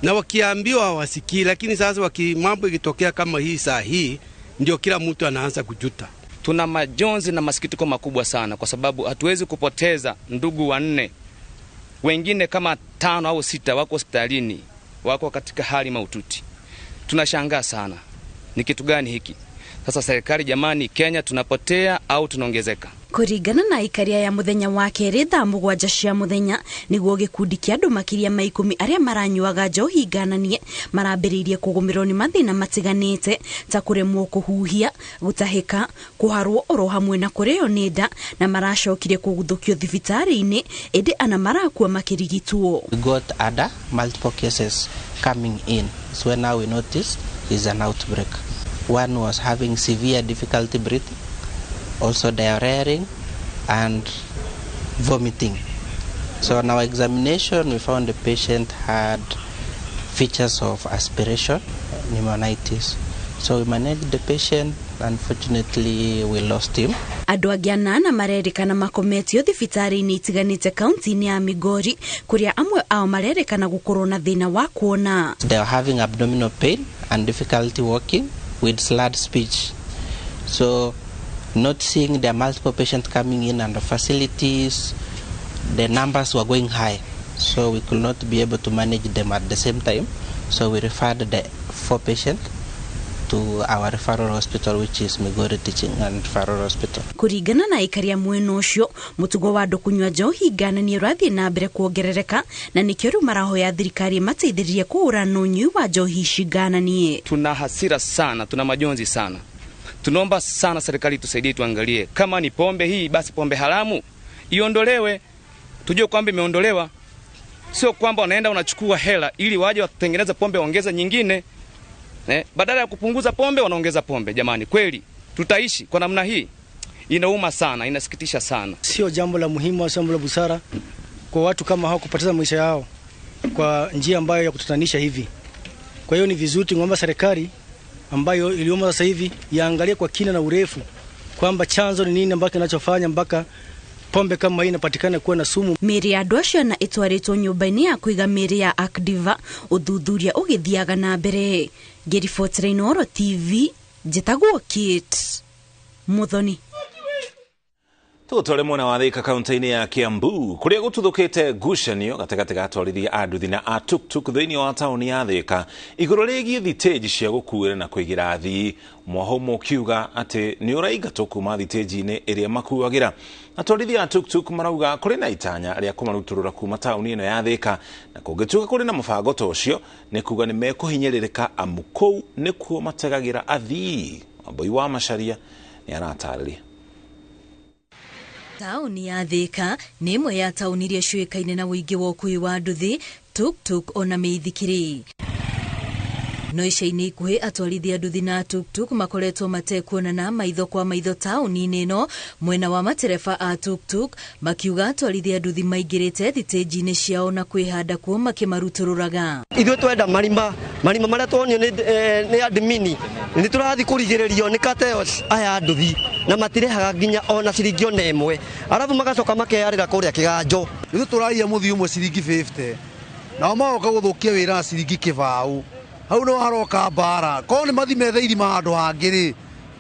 na wakiambiwa hawasikii. Lakini sasa mambo ikitokea kama hii saa hii ndio kila mtu anaanza kujuta. Tuna majonzi na masikitiko makubwa sana kwa sababu hatuwezi kupoteza ndugu wanne, wengine kama 5 au 6 wako hospitalini, wako katika hali mahututi. Tunashangaa sana, ni kitu gani hiki? Sasa serikali jamani, Kenya tunapotea au tunaongezeka? Kũringana na ikaria ya mũthenya wa kerĩ thaa 7 cia mũthenya nĩguo gĩkundi kĩa andũ makĩria ma 10 arĩa maranyuaga njohi ngananie marambĩrĩirie kũgũmĩrwo nĩ mathĩna matiganĩte ta kũremwo kũhuhia, gũtahĩka, kũharwo oro hamwe na kũrĩo nĩ nda, na maracokire kũguthũkio thibitarĩ-inĩ, ĩndĩ ana marakua makĩrigitwo. We got other multiple cases coming in, so now we noticed is an outbreak. One was having severe difficulty breathing, also diarrhea and vomiting. So on our examination, we found the patient had features of aspiration pneumonitis. So we managed the patient. Unfortunately, we lost him. Andũ angĩ anana marerĩkana makometio thibitarĩ-inĩ itiganĩte kaunti-inĩ ya Migori, kũrĩa amwe ao marerĩkana gũkorwo na thĩna wa kuona. They are having abdominal pain and difficulty walking with slurred speech. So not seeing the multiple patients coming in and the facilities, the numbers were going high. So we could not be able to manage them at the same time. So we referred the 4 patients to our referral hospital, which is Migori Teaching and Referral Hospital. Kũringana na aikari a mwena ũcio, mũtugo wa andũ kũnyua njohi ngananie ũrathiĩ na mbere kuongerereka, na nĩkĩo rĩu marahoya thirikari ĩmateithĩrĩrie kũhũrana na ũnyui wa njohi ici ngananie. Tuna hasira sana, tuna majonzi sana. Tunaomba sana serikali tusaidie, tuangalie kama ni pombe hii, basi pombe haramu iondolewe, tujue kwamba imeondolewa. Sio kwamba wanaenda wanachukua hela ili waje watengeneze pombe waongeze nyingine. Badala ya kupunguza pombe wanaongeza pombe. Jamani, kweli tutaishi kwa namna hii? Inauma sana, inasikitisha sana. Sio jambo la muhimu au jambo la busara kwa watu kama hao kupoteza maisha yao kwa njia ambayo ya kutatanisha hivi. Kwa hiyo ni vizuri tuombe serikali ambayo iliyomo sasa hivi iangalie kwa kina na urefu kwamba chanzo ni nini ambacho kinachofanya mpaka pombe kama hii inapatikana kuwa na sumu. Mĩĩrĩ ya andũ acio na ĩtwarĩtwo nyũmba-inĩ ya kũiga mĩĩrĩ ya Akdiva, ũthuthuria ũgĩthiaga na mbere. Ngĩribotera Inooro TV, njĩtagwo Kate Muthoni. Tũtware mwena wa Thika kaunti-inĩ ya Kiambu kũrĩa gũtuthũkĩte ngucanio gatagatĩ ga atwarithia a nduthi na a tuktuk thĩinĩ wa taũni ya Thika igũrũ rĩgiĩ thitĩnji cia gũkuĩra na kũigĩra athii, Mwahomo ũkiuga atĩ nĩ ũraingatwo kuma thitĩnji-inĩ ĩrĩa makuagĩra. Atwarithia a tuktuk marauga kũrĩ na itanya rĩa kũmarutũrũra kuma taũni ĩno ya Thika, na kũngĩtuĩka kũrĩ na mũbango ta ũcio nĩ kuga nĩ mekũhinyĩrĩrĩka amu kũu nĩkuo mategagĩra athii. Wambui wa Macharia nĩ aratarĩria. Taũni ya Thika nĩ ĩmwe ya taũni iria ciũĩkaine na ũingĩ wa ũkuui wa nduthi, tuktuk ona mĩithikiri. No ica-inĩ ikuhĩ atwarithia nduthi na tuktuk makoretwo matekuonana maitho kwa maitho taũni-inĩ ĩno, mwena wa matereba a tuktuk makiuga atwarithia nduthi maingĩrĩte thitĩnji-inĩ ciao na kwĩhanda kuo makĩmarutũrũraga. Ithuĩ twenda marima marĩa tuonio nĩ admini nĩ tũrathiĩ kũrigĩrĩrio nĩ cartels aya nduthi na matirehaga nginya ona ciringi ona ĩmwe, arabu magacoka makeyarĩra kũrĩa kĩganjo. Ithuĩ tũraiya mũthii ũmwe ciringi 50 nao magoka gũthũkia wĩra na ciringi kĩbaũ. Hau no haroka mbara korwo nĩ mathi methe irima handũ hangĩ rĩ,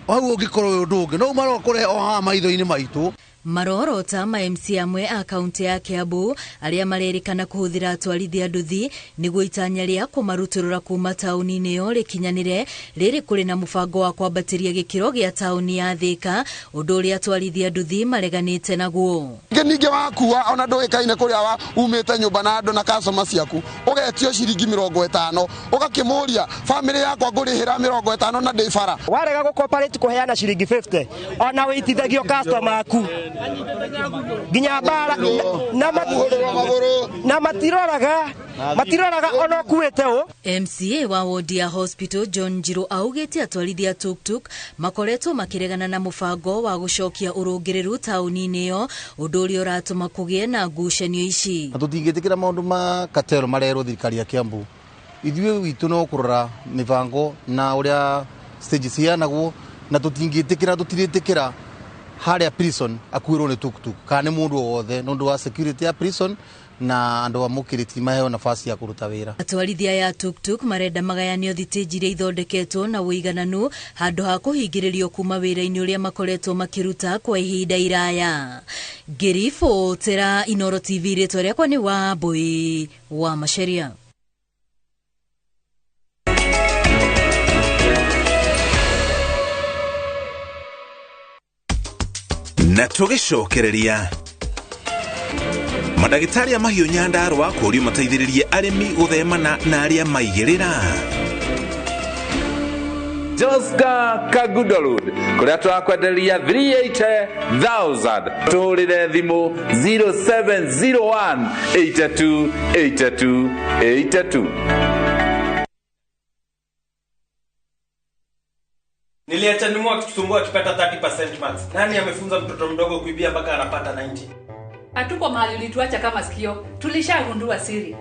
hau ũngĩkorwo wĩ ũndũ ũngĩ, no maroka kũrehe o haha maitho-inĩ maitũ. Marorota ma MC amwe a kaunti ya Kiambu arĩa marerĩkana kũhũthĩra atwarithia nduthi nĩguo itanya rĩa kũmarutũrũra kuma taũni-inĩ ĩyo rĩkinyanĩre, rĩrĩ kũrĩ na mũbango wa kwambatĩria gĩkĩro gĩa taũni ya Thika, ũndũ ũrĩa atwarithia nduthi mareganĩte naguo. Ningĩ wakua ona ndũĩkaine kũrĩa umĩte nyũmba na andũ na customer ciaku, ũgetio ciringi 50 ũgakĩmũria famĩlĩ yakwa ngũrĩhĩra 50 na ndĩ bara. Warega gũcooperate kũheana ciringi 50 ona wĩitithagio customer aku nginya bara na matiroraga ona kuĩte ũ. MCA wa wodi ya hospital John Njiru augĩte atwarithia tuktuk makoretwo makĩregana na mũbango wa gũcokia ũrũngĩrĩru taũni-inĩ ĩyo, ũndũ ũrĩa ũratũma kũgĩe na ngucanio ici. Na tũtingĩtĩkĩra maũndũ ma katero marerwo thirikari ya Kiambu. Ithuĩ witũ no kũrora mĩbango na ũrĩa stage ciheanagwo, na tũtingĩtĩkĩra tũtirĩtĩkĩra harĩa prison akuĩrwo nĩ tuktuk kana nĩ mũndũ o wothe nĩ ũndũ wa security ya prison na andũ a mũkĩrĩti maheo nafasi ya kũruta wĩra. Atwarithia ya tuktuk marenda magayanio thitĩnji iria ithondeketwo na ũigananu handũ ha kũhingĩrĩrio kuma wĩra-inĩ ũrĩa makoretwo makĩruta kwa ihinda iraya. Ngĩribotera Inooro TV, rĩtwa rĩakwa nĩ Wambui wa Macharia. Na tũgĩcokereria mandagĩtarĩ a mahiũ Nyandarũa kũũrio mateithĩrĩrie arĩmi gũthemana na arĩa maigĩrĩra. Joska Kagudo Road kũrĩa tũrakwenderia 380,000. Tũhũrĩre thimũ 0701 82 82 82. Niliacha nimu akitusumbua akipata 30% marks. Nani amefunza mtoto mdogo kuibia mpaka anapata 90? Hatuko mahali ulituacha kama sikio. Tulishagundua siri.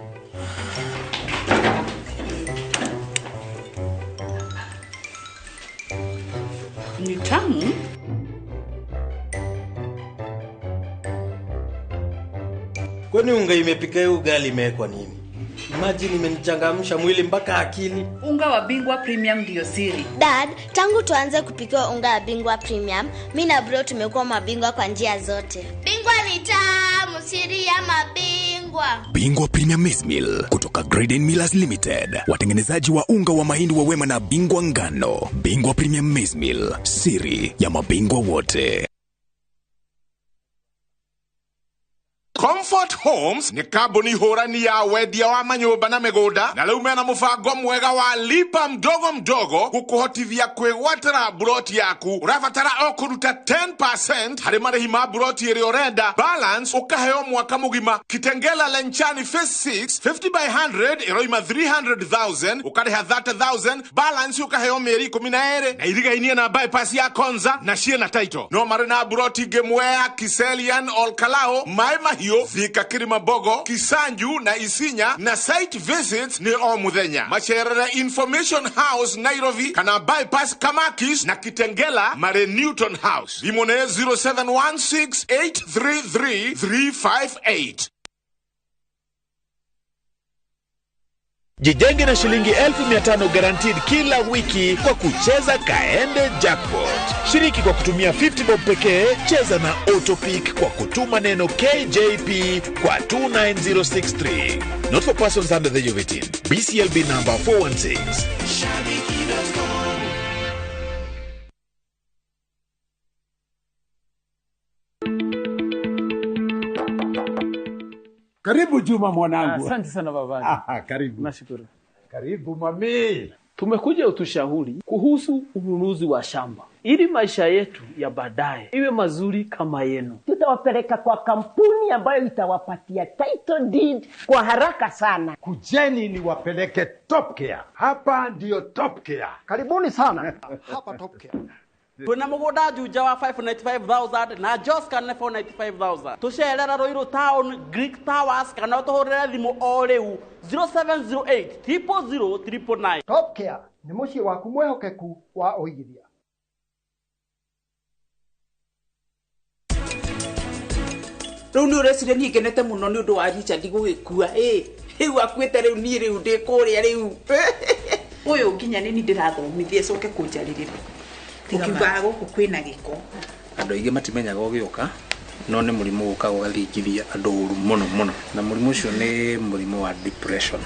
Ni tamu. Kwani unga imepika hiyo ugali imewekwa nini? Imagine imenichangamsha mwili mpaka akili. Unga wa Bingwa Premium ndio siri. Dad, tangu tuanze kupikiwa unga wa Bingwa Premium, mi na bro tumekuwa mabingwa kwa njia zote. Bingwa ni tamu, siri ya mabingwa. Bingwa Premium Maize Meal kutoka Graden Millers Limited, watengenezaji wa unga wa mahindi wa Wema na Bingwa Ngano. Bingwa Premium Maize Meal, siri ya mabingwa wote. Comfort Homes ni kambuni hũrani ya wendia wa manyũmba na mĩgũnda na rĩu mena mũbango mwega wa lipa mdogo mdogo gũkũhotithia kwĩgwatĩra buroti yaku. Ũrabatara o kũruta 10% harĩ marĩhi ma buroti ĩrĩa ũrenda, balance ũkaheo mwaka mũgima. Kitengela Lenchani Phase 6 50 by 100 ĩroima 300,000 ũkarĩha 30,000, balance ũkaheo mĩeri 12 na irigainie na bypass ya Konza na ciĩna title. No marĩ na buroti ingĩ Mwea, Kiserian, Olkalou, Mai Mahiũ, Thika, Kilimambogo, Kisanju na Isinya, na site visits ni o muthenya. Macerere Information House Nairobi kana bypass Kamakis na Kitengela mare Newton House. Thimũ nĩ 0716 833 358. Jijenge na shilingi 1500 guaranteed kila wiki kwa kucheza Kaende Jackpot. Shiriki kwa kutumia 50 bob pekee, cheza na Autopick kwa kutuma neno KJP kwa 29063. Not for persons under the age of 18. BCLB number 416. Karibu Juma mwanangu. Asante sana baba. Karibu. Nashukuru. Karibu mami. Tumekuja utushauri kuhusu ununuzi wa shamba ili maisha yetu ya baadaye iwe mazuri kama yenu. Tutawapeleka kwa kampuni ambayo itawapatia title deed kwa haraka sana. Kujeni niwapeleke Top Care. Hapa ndiyo Top Care. Karibuni sana. Hapa Top Care. Twina mugunda Juja wa 595,000 na Joska nĩ 495,000. Tucerera Ruiru Town, Greek Towers kana utuhurire thimu o riu 0708 000 999. Top Care ni muciĩ waku mwehokeku wa ũigithia. Rĩu nĩ ũreciria niĩ ngenete mũno nĩ ũndũ wa Richard gũgĩkua. Rĩu akuĩte rĩu niĩ rĩu ndĩ kũrĩa rĩu. Ũyũ nginya nĩ niĩ ndĩrathomithia coke kũnjarĩrĩra. Ukiugaga gũkũ kwĩna gĩko. Andũ aingĩ matimenyaga ũgĩũka, no nĩ mũrimũ ũkaga ũgathingithia andũ ũru mũno mũno, na mũrimũ ũcio nĩ mũrimũ wa depression.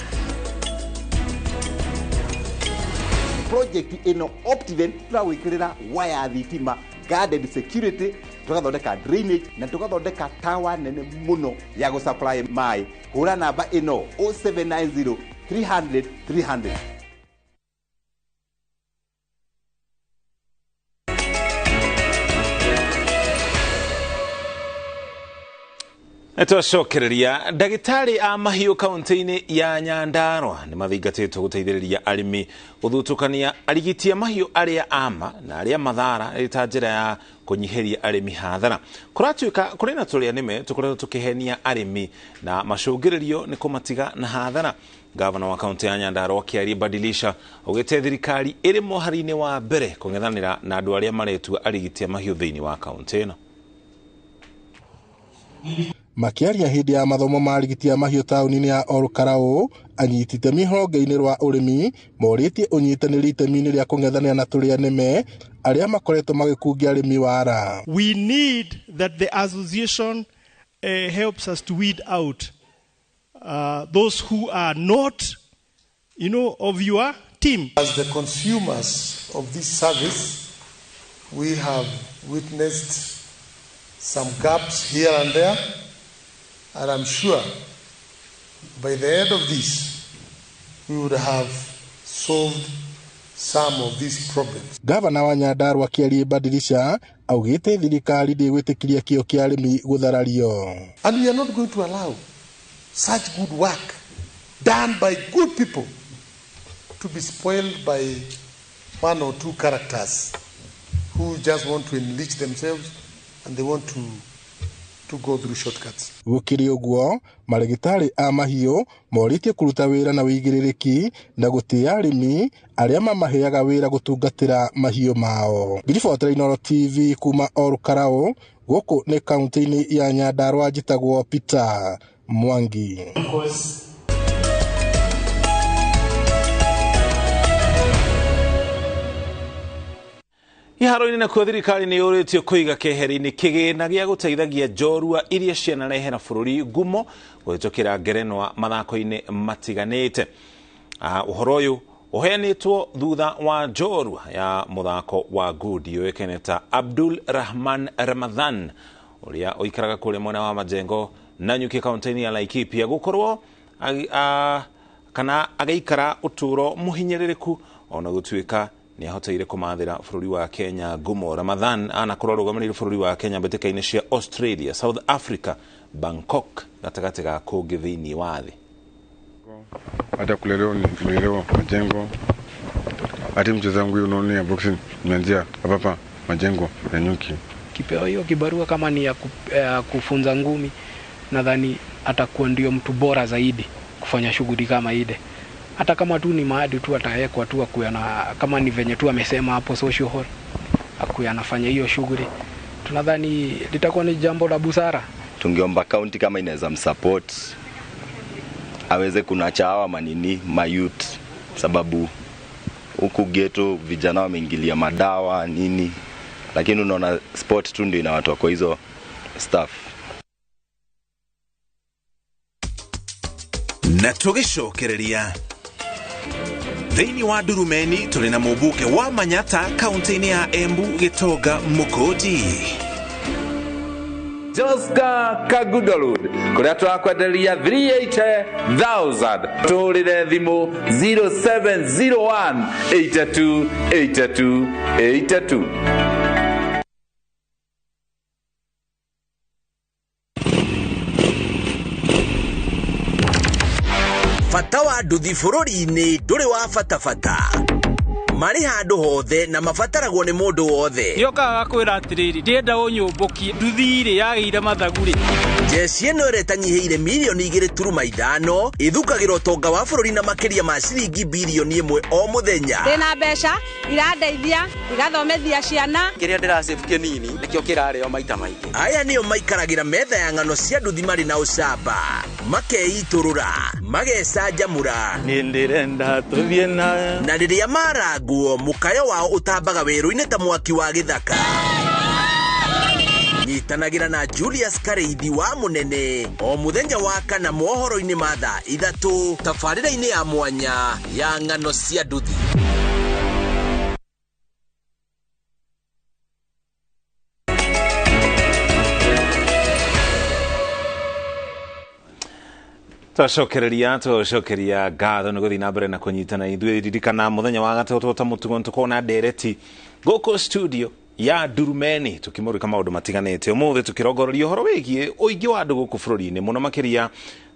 Project ĩno Optiven tũrawĩkĩrĩra waya thitima, guarded security, tũgathondeka drainage na tũgathondeka tower nene mũno ya gũsupply maĩ. Hũra namba ĩno 0790 300 300. Twacokereria ndagĩtarĩ a mahiũ kaunti-inĩ ya Nyandarua nĩ mathingatĩtwo gũteithĩrĩria arĩmi gũthutũkania arigiti a mahiũ arĩa ama na arĩa mathara ĩrĩ ta njĩra ya kũnyihĩria arĩmi hathara. Kũratuĩka kũrĩ na tũrĩa nĩme tũkoretwo tũkĩhenia arĩmi na macũngĩrĩrio nĩ kũmatiga na hathara. Gavana wa kaunti ya Nyandarua Kĩarie Badilisha augĩte thirikari ĩrĩ mũhari-inĩ wa mbere kũng'ethanĩra na andũ arĩa maretua arigiti a mahiũ thĩinĩ wa kaunti ĩno. Makiaria hĩndĩ ya mathomo ma arigiti a mahiũ taũni-inĩ ya Olkalou, anyiti itemi honge-inĩ rwa ũrĩmi morĩtie ũnyitanĩri itemi-inĩ rĩa kũng'ethanĩra na tũrĩa nĩme arĩa makoretwo magĩkungia arĩmi wara. We need that the association helps us to weed out those who are not, of your team. As the consumers of this service, we have witnessed some gaps here and there, and I'm sure by the end of this, we would have solved some of these problems. Gavana wa Nyandarua Kĩarie Badilisha augĩte thirikari ndĩgwĩtĩkĩria kĩo kĩa arĩmi gũtharario. And we are not going to allow such good work done by good people to be spoiled by one or two characters who just want to enrich themselves and they want to to go through shortcuts. Gũkĩrĩ ũguo, marĩgĩtarĩ a mahiũ morĩtie kũruta wĩra na wĩigĩrĩrĩki na gũtĩa arĩmi arĩa mamaheaga wĩra gũtungatĩra mahiũ mao. Ngiribotera Inooro TV kuma Olkalau, gũkũ nĩ kaunti-inĩ ya Nyandarua, njĩtagwo Peter Mwangi. Iharo-inĩ nakuo thirikari nĩ yũrĩtio kũiga keheri-inĩ kĩgĩna gĩa gũteithagia njorua iria cianarehera bũrũri ngumo kũhĩtũkĩra ngerenwa mathako-inĩ matiganĩte. Ũhoro ũyũ ũheanĩtwo thutha wa njorua ya mũthako wa ngundi yũĩkaine ta Abdul Rahman Ramadhan ũrĩa ũikaraga kũrĩa mwena wa Majengo na Nyuki kaunti-inĩ ya Laikipia gũkorwo kana agĩikara ũtũũro mũhinyĩrĩrĩku ona gũtuĩka nĩ ahoteire kũmathĩra bũrũri wa Kenya ngumo. Ramadhan anakorwo arũgamĩrĩire bũrũri wa Kenya mbĩtĩka-inĩ cia Australia, South Africa, Bangkok gatagatĩ ga kũngĩ thĩinĩ wa thĩ. Hata kulelewa nimelelewa Majengo, hata mchezo wangu hiyo unaona ya boxing nimeanzia hapa Majengo na Nyuki. Kipewa hiyo kibarua kama ni ya kufunza ngumi, nadhani atakuwa ndio mtu bora zaidi kufanya shughuli kama ile. Hata kama tu ni maadi tu atawekwa tu akuwe na, kama ni venye tu amesema hapo social hall, akuwe anafanya hiyo shughuli, tunadhani litakuwa ni jambo la busara. Tungeomba county kama inaweza msupport aweze kunacha hawa manini mayouth, sababu huku ghetto vijana wameingilia madawa nini, lakini unaona sport tu ndio inawatoa kwa hizo staff. Na tũgĩcokereria thĩinĩ wa Ndurumeni tũrĩ na mũmbunge wa Manyata kaunti-inĩ ya Embu Gĩtonga Mũkũnji. Joska Kagudalud kuria turakwenderia 380,000 tuhurire thimu 0701 82 82 82. Bata wa nduthi bũrũri-inĩ ndũrĩ wa bata bata, marĩ handũ hothe na mabataragwo nĩ mũndũ wothe. Nĩokaga gakwĩra atĩrĩrĩ, ndĩrenda ũnyũmbũkie nduthi rĩ yagĩire mathagu rĩ. Jeshi ĩno ĩrĩa ĩtanyihĩire mirioni 2.5 ĩthukagĩra ũtonga wa bũrũri na makĩria ma ciringi birioni 1 o mũthenya. Ndĩna mbeca irandeithia igathomithia ciana. Kĩrĩa ndĩrasave kĩnini nĩkĩo kĩrarĩo maita maingĩ. Aya nĩo maikaragĩra metha ya ng'ano cia nduthi marĩ na ũcamba, makeitũrũra, magecanjamũra. Niĩ ndĩrenda tũthiĩ na na rĩrĩa marangwo mũkayo wao ũtambaga werũ-inĩ ta mwaki wa gĩthaka. Nyitanagĩra na Julius Kareithi wa Mũnene o mũthenya wa kana mohoro-inĩ ma thaa 3 tabarĩra-inĩ ya mwanya ya ng'ano cia nduthi. Twacokereria ngatho nĩ gũthiĩ na mbere na kũnyitana ithuĩ. Ririkana mũthenya wa gatatũ ta mũtugo nĩtũkorwo na ndereti gũkũ studio ya Ndurumeni tukimũrĩka maũndũ matiganĩte. Ũmũthĩ tũkĩrongoreria ũhoro wĩgiĩ ũingĩ wa andũ gũkũ bũrũri-inĩ, mũno makĩria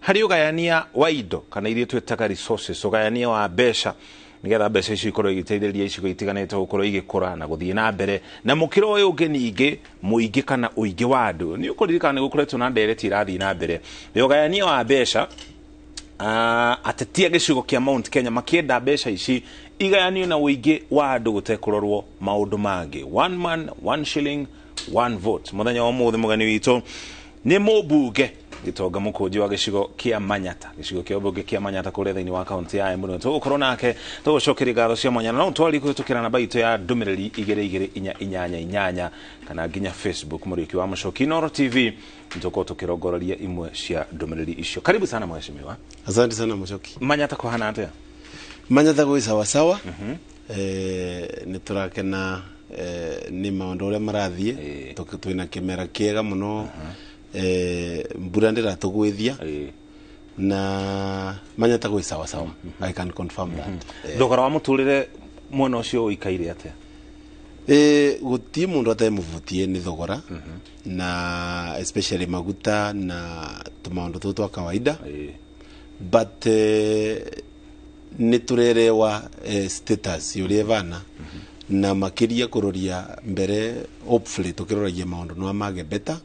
harĩ ũgayania wa indo kana iria twĩtaga resources, ũgayania wa mbeca nĩgetha mbeca icio ikorwo igĩteithĩrĩria icigo itiganĩte gũkorwo igĩkũra na gũthiĩ na mbere. Na mũkĩra ũyũ ũngĩ ningĩ mũingĩ kana ũingĩ wa andũ, nĩ ũkũririkana nĩ gũkoretwo na ndereti irathiĩ na mbere ya ũgayania wa mbeca. Ateti a gĩcigo kĩa Mount Kenya makĩenda mbeca ici igayanio na ũingĩ wa andũ gũtekũrorwo maũndũ mangĩ. One man, one shilling, one vote. Mũthenya wa ũmũthĩ mũgeni witũ nĩ mũmbunge Gĩtonga Mũkũnji wa gĩcigo kĩa Manyata, gĩcigo kĩa ũmbunge kĩa Manyata kũrĩa thĩinĩ wa kaunti ya Embu. Tũgũkorwo nake tũgũcokeria ngatho cia mwanya, na no twarie kũhĩtũkĩra namba itũ ya ndũmĩrĩri 22488 kana nginya Facebook Mũrĩki wa Mũcoki Inooro TV. Nĩtũkorwo tũkĩrongoreria imwe cia ndũmĩrĩri icio. Karibu sana mheshimiwa. Asante sana Mũcoki. Manyata kũhana atĩa? Manyata gwĩ sawasawa. Nĩ tũrakena nĩ maũndũ ũrĩa marathiĩ, twĩna kĩmera kĩega mũno. Mbura ndĩratũgwĩthia na Manyata gwĩ sawasawa. I can confirm that. Thogora wa mũtũrĩre mwena ũcio ũikaire atĩa? Gũtirĩ mũndũ atemũvutie nĩ thogora, na especially maguta na tũmaũndũ tũtũ twa kawaida, but nĩ tũrerewa status ũrĩa ĩbana, na makĩria kũroria mbere, hopefully tũkĩroragia maũndũ no mage better.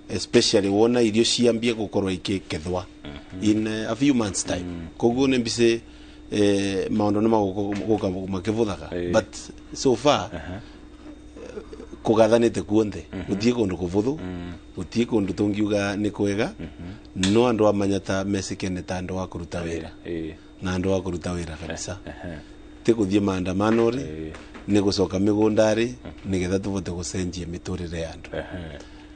Especially wona irio ciambie gukorwo ikikethwa in a few months time. Koguo nĩ mbici maundu nĩ magũka makĩvũthaga, but so far kũgathanĩte kuonthe. Gũtiĩ kũndũ kũvũthũ, gũtiĩ kũndũ tũngiuga nĩ kwega, no andũ a Manyata mecikene ta andũ a kũruta wĩra na andũ a kũruta wĩra kabisa. Ti gũthiĩ maandamano rĩ, nĩ gũcoka mĩgũnda rĩ, nĩgetha tũvote gũcenjia mĩtũrĩre ya andũ.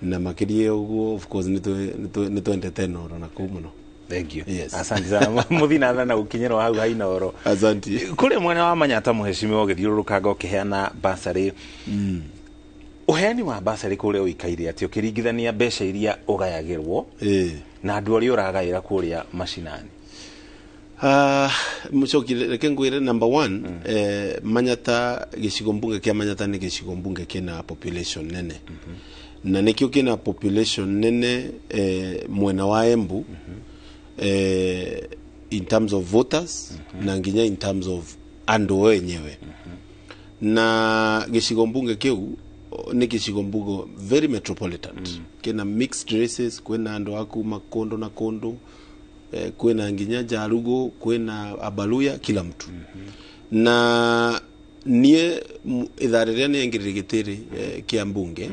Na makĩria ũguo, of course, nĩ twendete Inooro na kũu mũno. Thank you. Yes. Asante sana. Muthi na thana gukinyirwo hau ha Inooro. Asante. Kũrĩ mwena wa Manyata, mũhecimiwa, ũgĩthiũrũrũkanga ũkĩheana basarĩ, ũheani wa basarĩ kũrĩa ũikaire atĩ ũkĩringithania mbeca iria ũgayagĩrwo na andũ arĩa ũragaĩra kũrĩa macinani? Mucoki, reke ngwire, number one, Manyata, gĩcigo mbunge kĩa Manyata nĩ gĩcigo mbunge kĩna population nene, na nĩkĩo kĩna population nene mwena wa Embu in terms of voters na nginya in terms of andũ o enyewe. Na gĩcigo mbunge kĩu nĩ gĩcigo mbunge very metropolitan, kĩna mixed races, kwĩna andũ a kuma kũndũ na kũndũ, kwĩna nginya Jarugo, kwĩna Abaluya, kila mtu. Na niĩ ithaa rĩrĩa nĩengĩrire gĩtĩrĩ kĩa mbunge,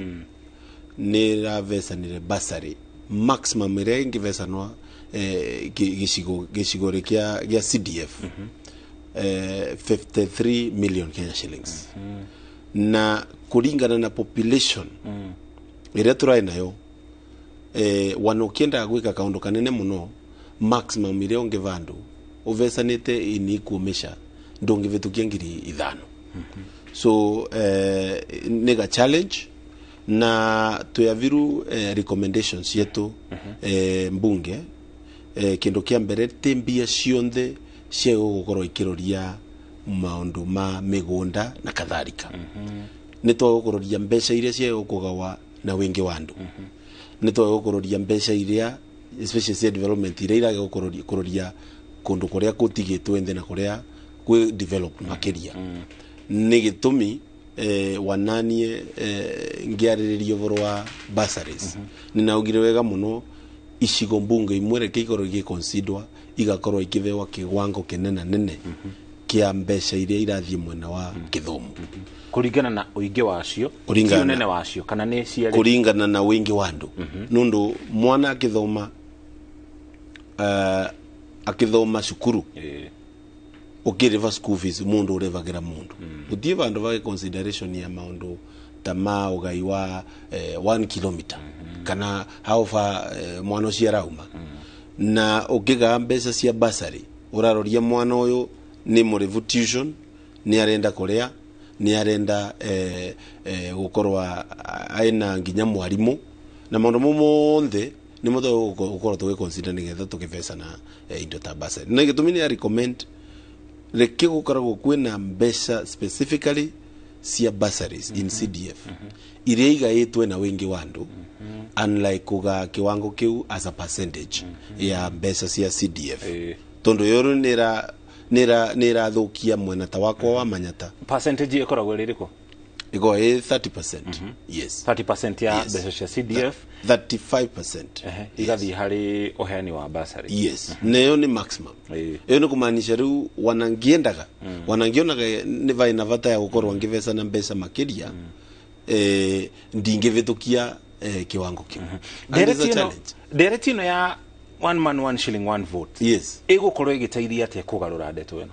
nĩ ravecanire basarĩ maximum ĩrĩa ĩngĩvecanwa gĩcigo rĩ gĩa CDF, 53 million Kenya shillings. Na kũringana na population ĩrĩa tũraĩ nayo, wana ũkĩendaga gwĩka kaũndũ kanene mũno, maximum ĩrĩa ũngĩ vandũ ũvecanĩte in equal measure ndũngĩvĩtũkia 5,000. So nĩ ga challenge na twiaviru recommendations yetu mbunge. Kindu kia mbere, ti mbia cionthe cia gukorwo ikiroria maundu ma migunda na katharika. Nĩ twagũkũroria mbeca iria cia gũkũgawa na wingi wa andũ, nĩ twagũkũroria mbeca iria especially cia development iria irage kũroria kũndũ kũrĩa gũtigĩtwo nthĩ na kũrĩa kwĩ develop makĩria. Nĩ gĩtũmi wananie ngĩarĩrĩria ũhoro wa bursaries, nĩ naugire wega mũno icigo mbunge imwe reke ikorwo igĩconsiderwa, igakorwo ikĩthewa kĩwango kĩnene nene kĩa mbeca iria irathiĩ mwena wa gĩthomo. Kũringana na ũingĩ wacio? Kũringana Ti ũnene wacio kana nĩ ciarĩ? Kũringana na wingi wa andũ, nundu mwana akĩthoma akĩthoma cukuru, ũkĩrĩba school fees, mũndũ ũrĩbagĩra mũndũ, gũtiĩ vandũ vage consideration ya maũndũ ta ma ũgai wa 1 kilometer kana how far mwana ũcio arauma. Na ũkĩgaa mbeca cia bursary, ũraroria mwana ũyũ nĩ mũrĩbu tuition, nĩ arenda kũrĩa, nĩ arenda gũkorwo aina nginya mwarimũ na maũndũ mau monthe nĩ mo gũkorwo tũgĩconsider nĩgetha tũkĩbecana indo ta bursary. Na gĩtũmi nĩ ya recommend reke gũkoragwo kwĩna mbeca specifically cia bursaries in CDF iria igaĩtwe na wingi wa andũ, unlike kuga kiwango kiu as a percentage ya mbeca cia CDF, tondu yoro nira nira nĩrathũkia mwena ta wakwa wa Manyata. Percentage ĩkoragwo ĩrĩ ĩrĩkũ? Ĩkoragwo ĩ 30%, yes. 30% ya Yes. mbeca cia CDF 35%. Igathiĩ harĩ ũheani wa bursary? Yes, neyo nĩ maximum. Ĩyo nĩ kumaanisha rĩu wanangiendaga, wanangionaga nĩ vaĩ na bata ya gũkorwo ngĩvecana mbeca makĩria, ndingĩvĩtũkia kiwango kĩu. And it's a challenge. Ndereti ĩno ya one man one shilling one vote ĩgũkorwo ĩgĩteithia atĩa kũgarũra ndeto ĩno?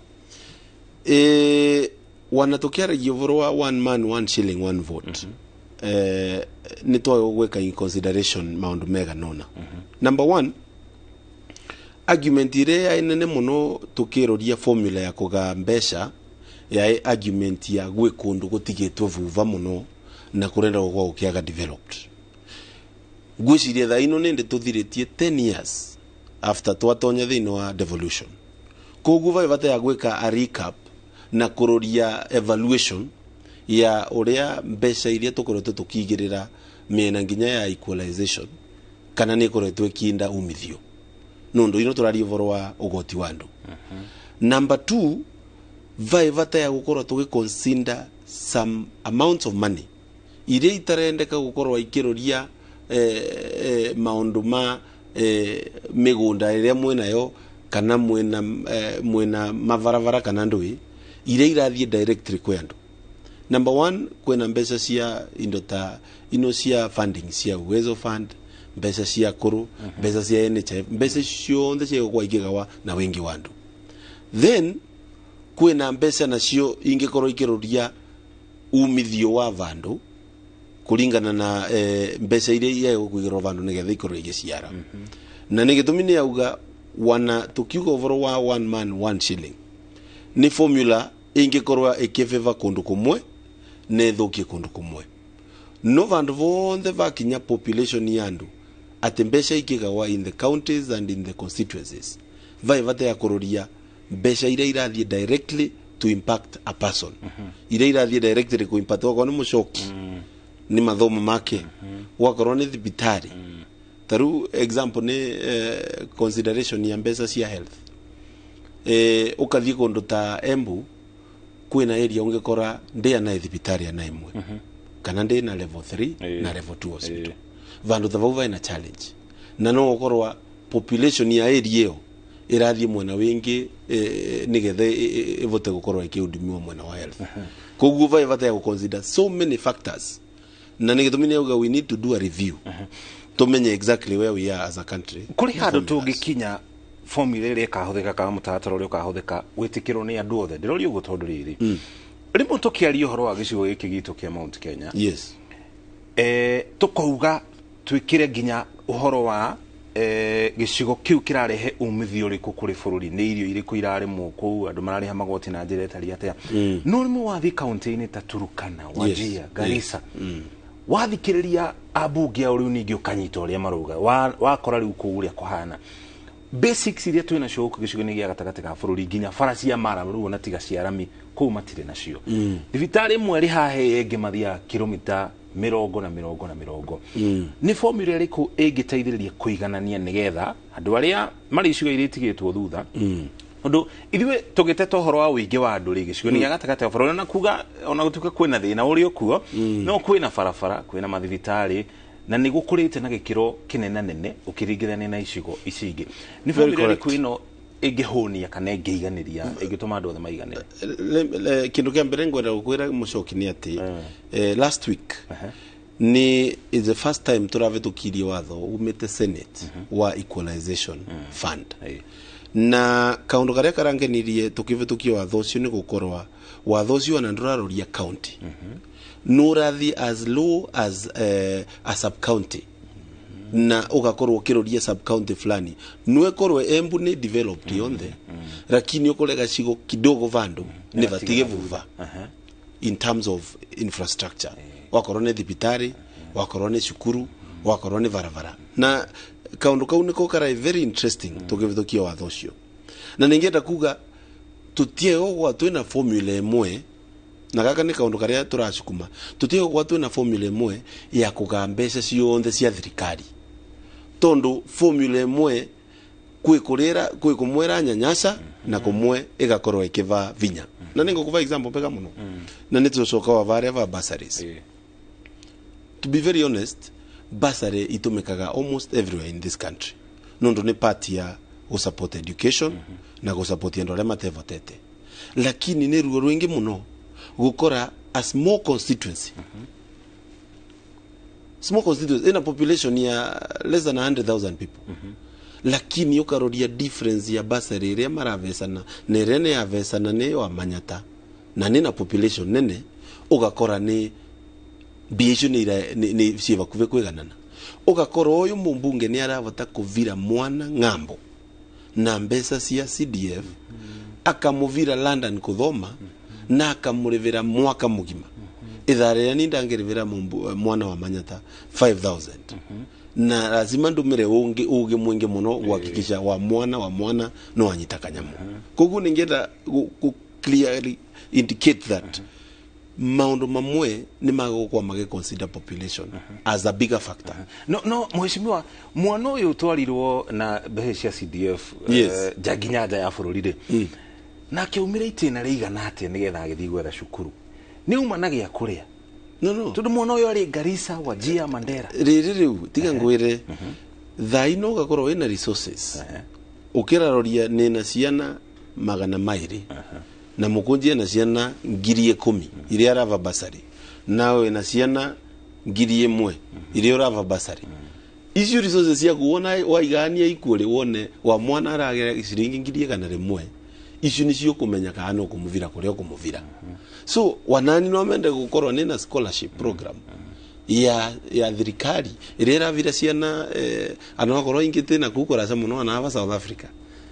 Wana tukiaragia ũhoro wa one man one shilling one vote, nĩ twagä gwĩka in consideration maũndũ mega nona. Number one, argument ĩrĩa yaĩ nene mũno tũkĩroria formula ya kũgaa mbeca yaĩ argument ya gwĩ kũndũ gũtigĩtwo vuva mũno na kũrenda gũkorwo gũkĩaga developed. Ngwĩciria thaa ino nĩndĩ tũthirĩtie 10 years after twatonya thĩinĩ wa devolution, koguo vaĩ bata ya gwĩka a recap na kũroria evaluation ya ũrĩa mbeca iria tũkoretwo tũkĩigĩrĩra mĩena nginya ya equalization kana nĩ ĩkoretwo ĩkinda umithio, nũndũ ino tũraria ũhoro wa ũgoti wa andũ. Number two, vaĩ bata ya gũkorwo tũgĩconsider some amounts of money Iria itarendeka gukorwo ikiroria maundu ma migunda iria mwinayo kana mwina mwina mabarabara kana ndui iria irathie directly kwi andu. Number 1, kwina mbeca cia indo ta ino cia funding cia Uwezo Fund, mbeca cia kuru, mbeca cia NHIF, mbeca cionthe cia gukwa ikigawa na wingi wa andu. Then kwina mbeca nacio ingikorwo ikiroria umithio wa vandu kuringana na mbeca iria igũkũigĩrwo vandu nigetha ikorwo igĩciara. Na nĩ gĩtũmi nĩ auga wana tukiuga ũhoro wa one man one shilling nĩ formula ingĩkorwo ĩkĩbĩva kũndũ kũmwe na ĩthũkie kũndũ kũmwe. No vandu vonthe vakinya population ya andu atĩ mbeca ikĩgawa in the counties and in the constituencies vai bata ya kũroria mbeca iria irathiĩ directly to impact a person. Iria irathiĩ directly ku impact wakorwo nĩ mũcoki ni mathomo make, wakorwo nĩ thibitarĩ. Taru example ni consideration ya mbeca cia health. Ukathie kundu ta Embu kwina area ungikora ndia na thibitarĩ na imwe kana ndi na level 3 na level 2 hospital. Vandu ta vau vaina challenge na no ukorwa population ya area iyo irathie mwena wingi nigetha ivote gukorwa ikihudumiwa mwena wa health. Koguo vai bata ya consider so many factors na nigitumi ni we need to do a review tumenye exactly where we are as a country. Kuri handu tungikinya formula ĩrĩa ĩkahũthĩka kana mũtaratara ũrĩa ũkahũthĩka wĩtĩkĩrwo nĩ andũ othe. Ndĩroria ũguo tondũ rĩrĩ rĩmwe tũkĩaria ũhoro wa gĩcigo gĩkĩ gitũ kĩa Mount Kenya, yes, tũkauga twĩkĩre nginya ũhoro wa gĩcigo kĩu kĩrarehe umithio ũrĩkũ kũrĩ bũrũri, nĩ irio irĩkũ irarĩmwo kũu, andũ mararĩha magoti na njĩra ĩtariĩ atĩa. No rĩmwe wathiĩ kaunti-inĩ ta Turkana, Wajir, Garissa, wathikĩrĩria ambunge ao rĩu ningĩ ũkanyita ũrĩa marauga, wakora rĩu kũu ũrĩa kũhana basics iria twĩ nacio gũkũ gĩcigo-inĩ gĩa gatagatĩ ka bũrũri, nginya bara cia mara rĩu ona tiga cia rami kũu matirĩ nacio. Thibitarĩ ĩmwe ĩrĩ haha ĩngĩ mathiaga kilomita mĩrongo na mĩrongo na mĩrongo. Nĩ formula ĩrĩkũ ĩngĩteithĩrĩria kũiganania nĩgetha andũ arĩa marĩ icigo iria itigĩtwo thutha, tondũ ithuĩ tũgĩteta ũhoro wa ũingĩ wa andũ rĩ gĩcigo-inĩ gĩa gatagatĩ ka bũrũri, na kuga ona gũtuĩka kwĩna thĩna ũrĩ okuo, no kwĩna barabara, kwĩna mathibitarĩ na nĩ gũkũrĩte na gĩkĩro kĩnene nene ũkĩringithania na icigo ici ingĩ. Nĩ formula ĩrĩkũ ĩno ĩngĩhũnia kana ĩngĩiganĩria ĩngĩtũma andũ othe maiganĩre? Kĩndũ kĩa mbere ngwenda gũkwĩra mũcoki nĩ atĩ last week ni is the first time tũravĩtũkirie watho umĩte Senate wa equalization fund. Na kaundu karia karangenirie tukivitukia watho ucio ni gukorwa watho ucio ona nduraroria county, nurathi as low as a sub county, na ugakorwo ukiroria sub county fulani nwekorwo Embu ni developed yonthe, lakini ukorega cigo kidogo vandu ni vatige vuva in terms of infrastructure, wakorwo ni thibitari, wakorwo ni cukuru, wakorwo ni barabara. Na kaundu kau niko karai very interesting tukivithukia watho ucio. Na ningenda kuga tutie ogwa twina formula imwe, na gaka ni kaundu karia turacukuma, tutie ogwa twina formula imwe ya kugaa mbeca cionthe cia thirikari, tondu formula imwe kwi kurira kwi kumwera nyanyasa na kumwe igakorwo ikiva vinya. Na ningukuva example pega muno, na nitucoka wa varia va bursaries. To be very honest, bursary itumikaga almost everywhere in this country nundu ni part ya go support education na go support andu aria matevotete, lakini ni ruo rwingi muno gukora a small constituency, small constituency in a population ya less than 100,000 people, lakini ukaroria difference ya bursary iria maravesana na iria ni yavesana ni wa Manyata na ni na population nene, ugakora ni mbia icio ni ciĩ bakuhĩ kwiganana. Ugakorwo uyu mumbunge ni arabota kuvira mwana ng'ambo na mbeca cia CDF, akamuvira London kuthoma na akamurivira mwaka mugima. Ithaa rĩrĩa ni ndangĩrĩvĩra mwana wa Manyata 5000, na lazima ndumire ugi mwingi muno guhakikisha wa mwana no anyita kanyamu. Koguo ningenda ku clearly indicate that maundu mamwe ni magũkorwo magi consider population as a bigger factor. No mheshimiwa, mwana ũyũ twarirwo na mbeca cia CDF nginya nja ya bũrũri rĩ, na akĩumĩra itĩna rĩigana atĩa nĩgetha agĩthiĩ gwetha cukuru? Nĩ uma na gĩa kũrĩa? No. Tondu mwana uyu ari Garissa, Wajir, Mandera. Riri riu tiga ngwire, thaa ino ugakorwo wina resources, ukiraroria nina ciana 200 na mukunji na ciana 10,000 iria arava basari, nawe na ciana 1,000 iria urava basari. Icio resources ciaku wona waigania ikuo wone wa mwana aragera ciringi 100,000, icio nicio kumenya kana no kumuvira kuria kumuvira. So wanani no mende gukorwo nina scholarship program ya thirikari iria iravira ciana, anakorwo ingite na kukora sa muno ana ava South Africa,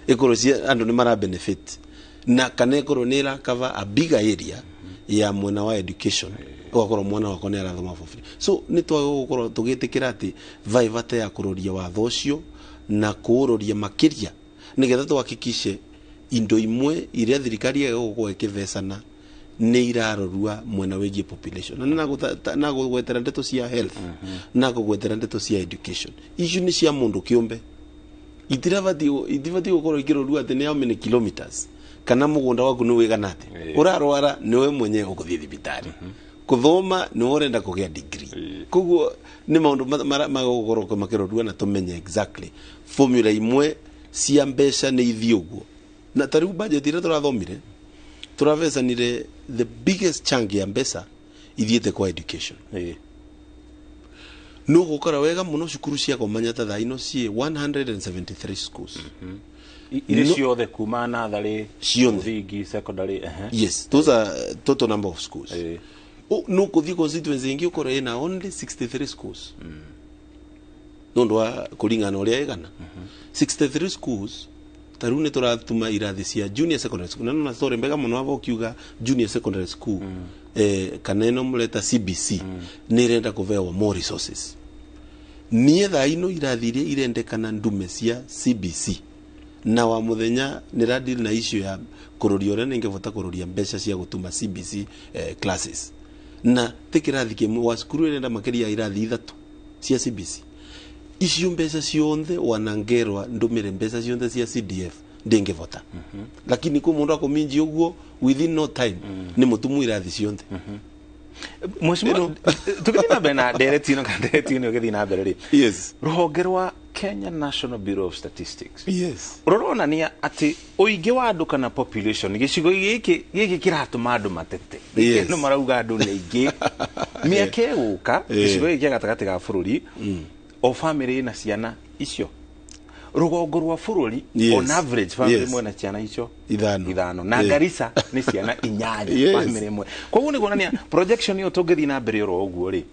ikorwo cia andu ni mara benefit na kana ikorwo ni ira cover a bigger area ya mwena wa education, ugakorwo mwana wakwa ni arathoma for free. So ni twaga gukorwo tugitikira ati vai bata ya kuroria watho ucio na kuuroria makiria nigetha tuhakikishe indo imwe iria thirikari igukorwo ikivecana ni irarorua mwena wigie population. Na nagugwetera ndeto cia health, nagugwetera ndeto cia education, icio ni cia mundu kiumbe, itirabati gukorwo ikirorua ati ni how many kilometers kana mugunda waku ni wigana ati urarwara niwe mwenyewe ukuthie thibitari, kuthoma ni urenda kugia degree. Koguo ni maundu magukorwo makirorua na tumenye exactly formula imwe cia mbeca ni ithii uguo. Na tariu budget iria turathomire turavecanire the biggest chunk ya mbeca ithiete kwa education. No gukora wega muno cukuru cia komanya ta thaa ino cie 173 schools. Iri ciothe kuma nathari, ciothe, muthingi, secondary. Yes, those are total number of schools. No kuthi constituency ingi ukora ina only 63 schools. Nondu wa kuringana uria igana 63 schools. Taru ni turatuma irathi cia junior secondary school. Na story mbega muno avo ukiuga junior secondary school, kana ino mureta CBC, ni irenda kuvewa more resources. Nie thaa ino irathi iria irendekana ndume cia CBC, na wa muthenya ni radil na issue ya kuroria uria ningevota kuroria mbeca cia gutuma CBC classes. Na ti kirathi kimwe wa cukuru irenda makiria irathi ithatu cia CBC. Icio mbeca cionthe wanangerwa ndumire mbeca cionthe cia CDF ndingivota. Lakini ku mundu akuminji uguo within no time ni mutumu irathi cionthe. Mheshimiwa, tukithi na mbere na ndereti ino kana ndereti ino ĩgĩthiĩ na mbere rĩ, yes, rũhonge rwa Kenya National Bureau of Statistics, yes, rũronania atĩ ũingĩ wa andũ kana population gĩcigo gĩkĩ kĩratũma andũ matete. Yes. No marauga andũ nĩ aingĩ. Mĩaka ĩgũka gĩcigo gĩkĩ kĩa gatagatĩ ga bũrũri, o family na ciana icio rũgongo rwa bũrũri, yes, on average family yes, imwe na ciana icio ithano na yes, Garissa ni ciana 8 yes, family imwe. Koguo nĩ kuonania projection ĩyo tũngĩthiĩ na mbere oro ũguo rĩ,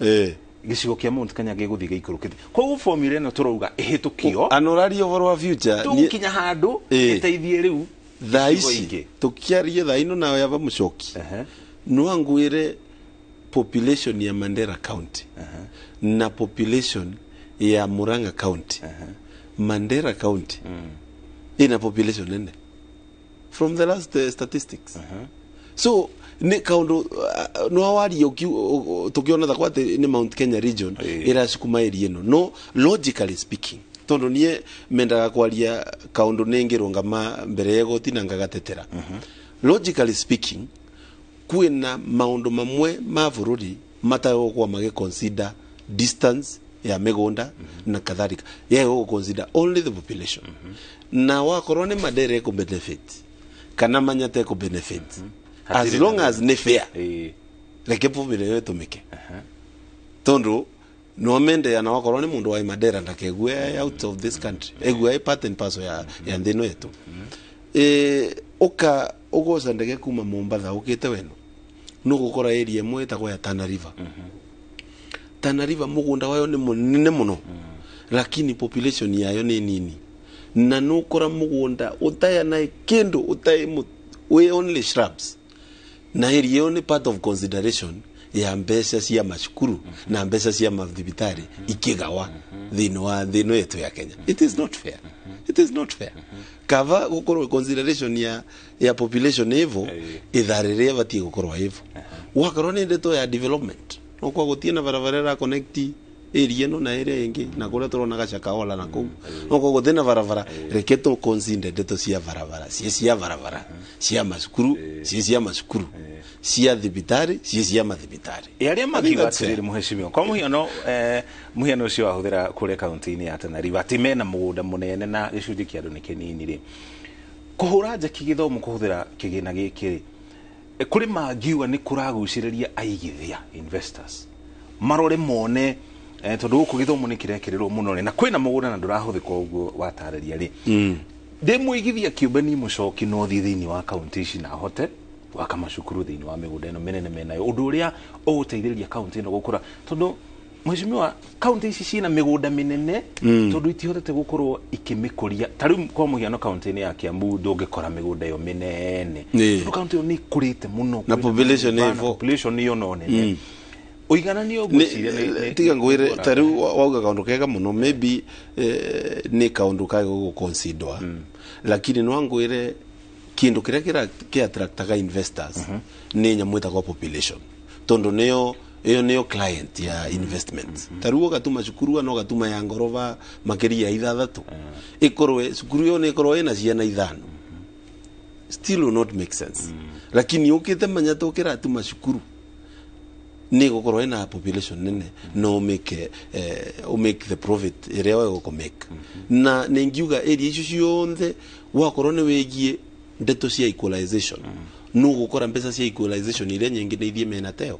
gĩcigo kĩa Mount Kenya gĩgũthiĩ gĩikũrũkĩte. Koguo formula ĩno tũrauga ĩhĩtũkio anoraria ũhoro wa future tũgũkinya handũ ĩteithie rĩu thaa icigo ici ingĩ. Tukiaria thaa ino nawe ava mũcoki, no angwire population ya Mandera County na population ya Murang'a County. Mandera County ina population nene from the last statistics. So ni kaundu no awari tukiona ta kwate ni Mount Kenya region iracukuma area ino. No logically speaking, tondu nie mendaga kwaria kaundu ningirungama mbere ya igoti na ngagatetera. Logically speaking, kwina maundu mamwe ma bururi matagũkorwo magi consider distance ya migunda na kadhalika, ye go consider only the population. Na wakorwo ni Mandera ku benefit kana Manyata ku benefit, as long as ni fair, reke formula yo tumike. Tondu no mende ya na wakorwo ni mundu wa Mandera ndakegue out of this country, egue part and parcel ya nthino yetu. Uka ugoca ndege kuma Mombatha ukite weno no gukora area imwe etagwo ya Tana River. Tana River mugunda wayo ni munene muno, lakini population yayo ni nini, na nukora mugunda utaya na kindu utaye we only shrubs, na area ni part of consideration ya mbeca cia macukuru na mbeca cia mathibitari ikigawa thini wa thino yetu ya Kenya. It is not fair. It is not fair. Kava gukorwo consideration ya population ivo ithariria batie gukorwo ivo. Wakorwo ni ndeto ya development, no kwa gutie na barabara ra connect Area ĩno na ĩrĩa ĩngĩ na kũrĩa tũrona gacakaola na kũu no koguo thĩna barabara, reke tũ consider ndeto cia barabara ciĩ cia barabara, cia macukuru ciĩ cia macukuru, cia thibitarĩ ciĩ cia mathibitarĩ. Ĩ arĩa I think makiuga that's fair. atĩrĩrĩ, mũhecimiwa, kwa mũhiano mũhiano ũcio wahũthĩra kũrĩa kaunti-inĩ ya Tana River atĩ mena mũgũnda mũnene na gĩcunjĩ kĩa andũ nĩ kĩnini rĩ, kũhũra njeki gĩthomo kũhũthĩra kĩgĩna gĩkĩ rĩ, kũrĩ mangiuga nĩ kũragucĩrĩria aigithia, investors, marore mone tondũ gũkũ gĩthomo nĩ kĩrekĩrĩrwo mũno rĩ, na kwĩna mũgũnda na ndũrahũthĩka ũguo watarĩria rĩ, ndĩ mũigithia kĩũmbe ni mũcoki no thiĩ thĩinĩ wa kaunti ici na hote gwaka macukuru thĩinĩ wa mĩgũnda ĩno mĩnene menayo, ũndũ ũrĩa ũgũteithĩrĩria kaunti ĩno gũkũra, tondũ mheshimiwa, kaunti ici ciĩna mĩgũnda mĩnene tondũ itihotete gũkorwo ikĩmĩkũria. Ta rĩu kwa mũhiano kaunti-inĩ ya Kiambu ndũngĩkora mĩgũnda ĩyo mĩnene tondũ kaunti ĩyo nĩ ĩkũrĩte mũno Na kwĩna population manyũmba, ĩ na vo. Population ĩyo no nene. Ũigananio ngwĩciria Tiga ngwire, nĩ ta riu wauga kaundu kega muno, maybe ni kaundu kaga guconsiderwa, lakini no ngwire kindu kiria kira ki attractaga investors ni nyamu itagwo population, tondu niyo iyo niyo client ya investment. Ta riu ugatuma cukuru no gatuma ya ngoroba makiria ithathatu ikorwe cukuru iyo ni ikorwo ina ciana ithano, still will not make sense. Lakini ukite manya tukiratuma cukuru ni gukorwo ina population nene, no make make the profit iria we guko make. Na ningiuga area icio ciothe wakorwo ni wigie ndeto cia equalization, no gukora mbeca cia equalization iria nyingi nĩ ithiĩ mena teo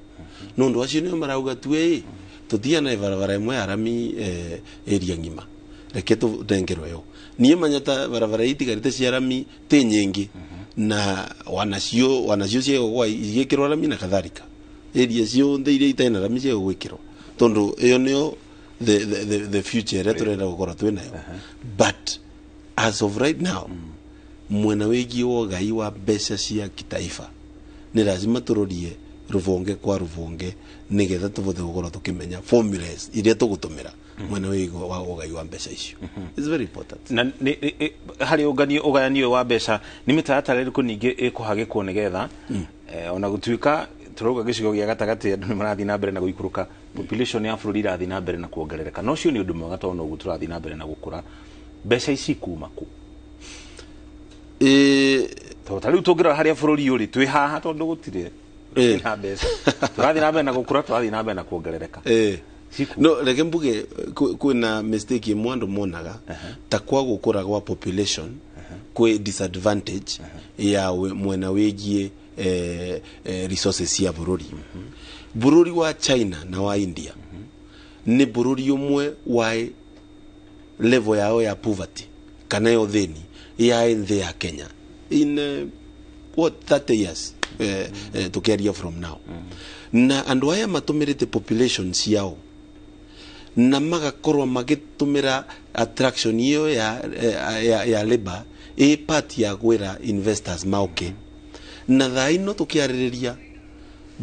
nundu acio nio marauga tuĩ tutiana barabara ĩmwe ya rami area ng'ima, reke tũnengerwo yo. Niĩ manyata barabara itigarĩte cia rami ti nyingi na wanacio ciegũgwa igĩkĩrwo rami na kadhalika, area ciothe iria itarĩ na rami ciegũgwĩkĩrwo, tondu ĩyo nĩyo the future ĩrĩa tũrenda gũkorwo twĩ nayo. But as of right now, mwena wĩgiĩ wa ũgai wa mbeca cia kitaifa nĩ lazima tũrorie rũbonge kwa rũbonge nĩgetha tũbote gũkorwo tũkĩmenya formulas iria tũgũtũmĩra mwena wĩgiĩ wa ũgai wa mbeca icio. It's very important. Na harĩ ũgayanio wa mbeca, nĩ mĩtaratara ĩrĩkũ ningĩ ĩkũhagĩkwo nĩgetha ona gũtuĩka tũrauga gĩcigo gĩa gatagatĩ andũ nĩ marathiĩ na mbere na gũikũrũka, population ya bũrũri irathiĩ na mbere na kuongerereka, na ũcio nĩ ũndũ mwega tondũ noguo tũrathiĩ na mbere na gũkũra, mbeca ici kuma kũ? Tondũ ta rĩu tũngĩrora harĩa bũrũri ũrĩ twĩ haha, tondũ gũtirĩ na mbeca, tũrathiĩ na mbere na gũkũra, tũrathiĩ na mbere na kuongerereka. No reke mbuge kwĩna mistake ĩmwe andũ monaga ta kwa gũkũra gwa population kwĩ disadvantage ya mwena wĩgiĩ resources cia bũrũri. Bũrũri wa China na wa India nĩ bũrũri ũmwe wa level yao ya poverty kana ya ũthĩni ya nthĩ ya Kenya in what, 30 years tukiaria from now. Na andũ aya matũmĩrĩte population ciao na magakorwo magĩtũmĩra attraction iyo ya labor ĩ part ya gwĩra investors maoke. Na thaa ino tũkĩarĩrĩria,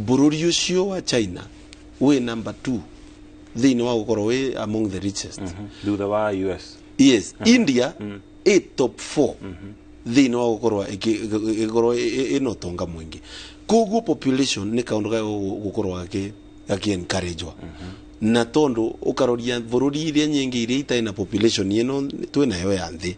bũrũri ũcio wa China wĩ number 2 thĩinĩ wa gũkorwo wĩ among the richest thutha wa US. Yes. India ĩ top 4 thĩinĩ wa gũkorwo ĩgĩkorwo ĩna ũtonga mũingĩ. Koguo population nĩ kaũndũ ga gũkorwo gakĩ encourage-wa, na tondu ũkaroria bũrũri iria nyingĩ iria itarĩ na population ĩno twĩnayo ya nthĩ,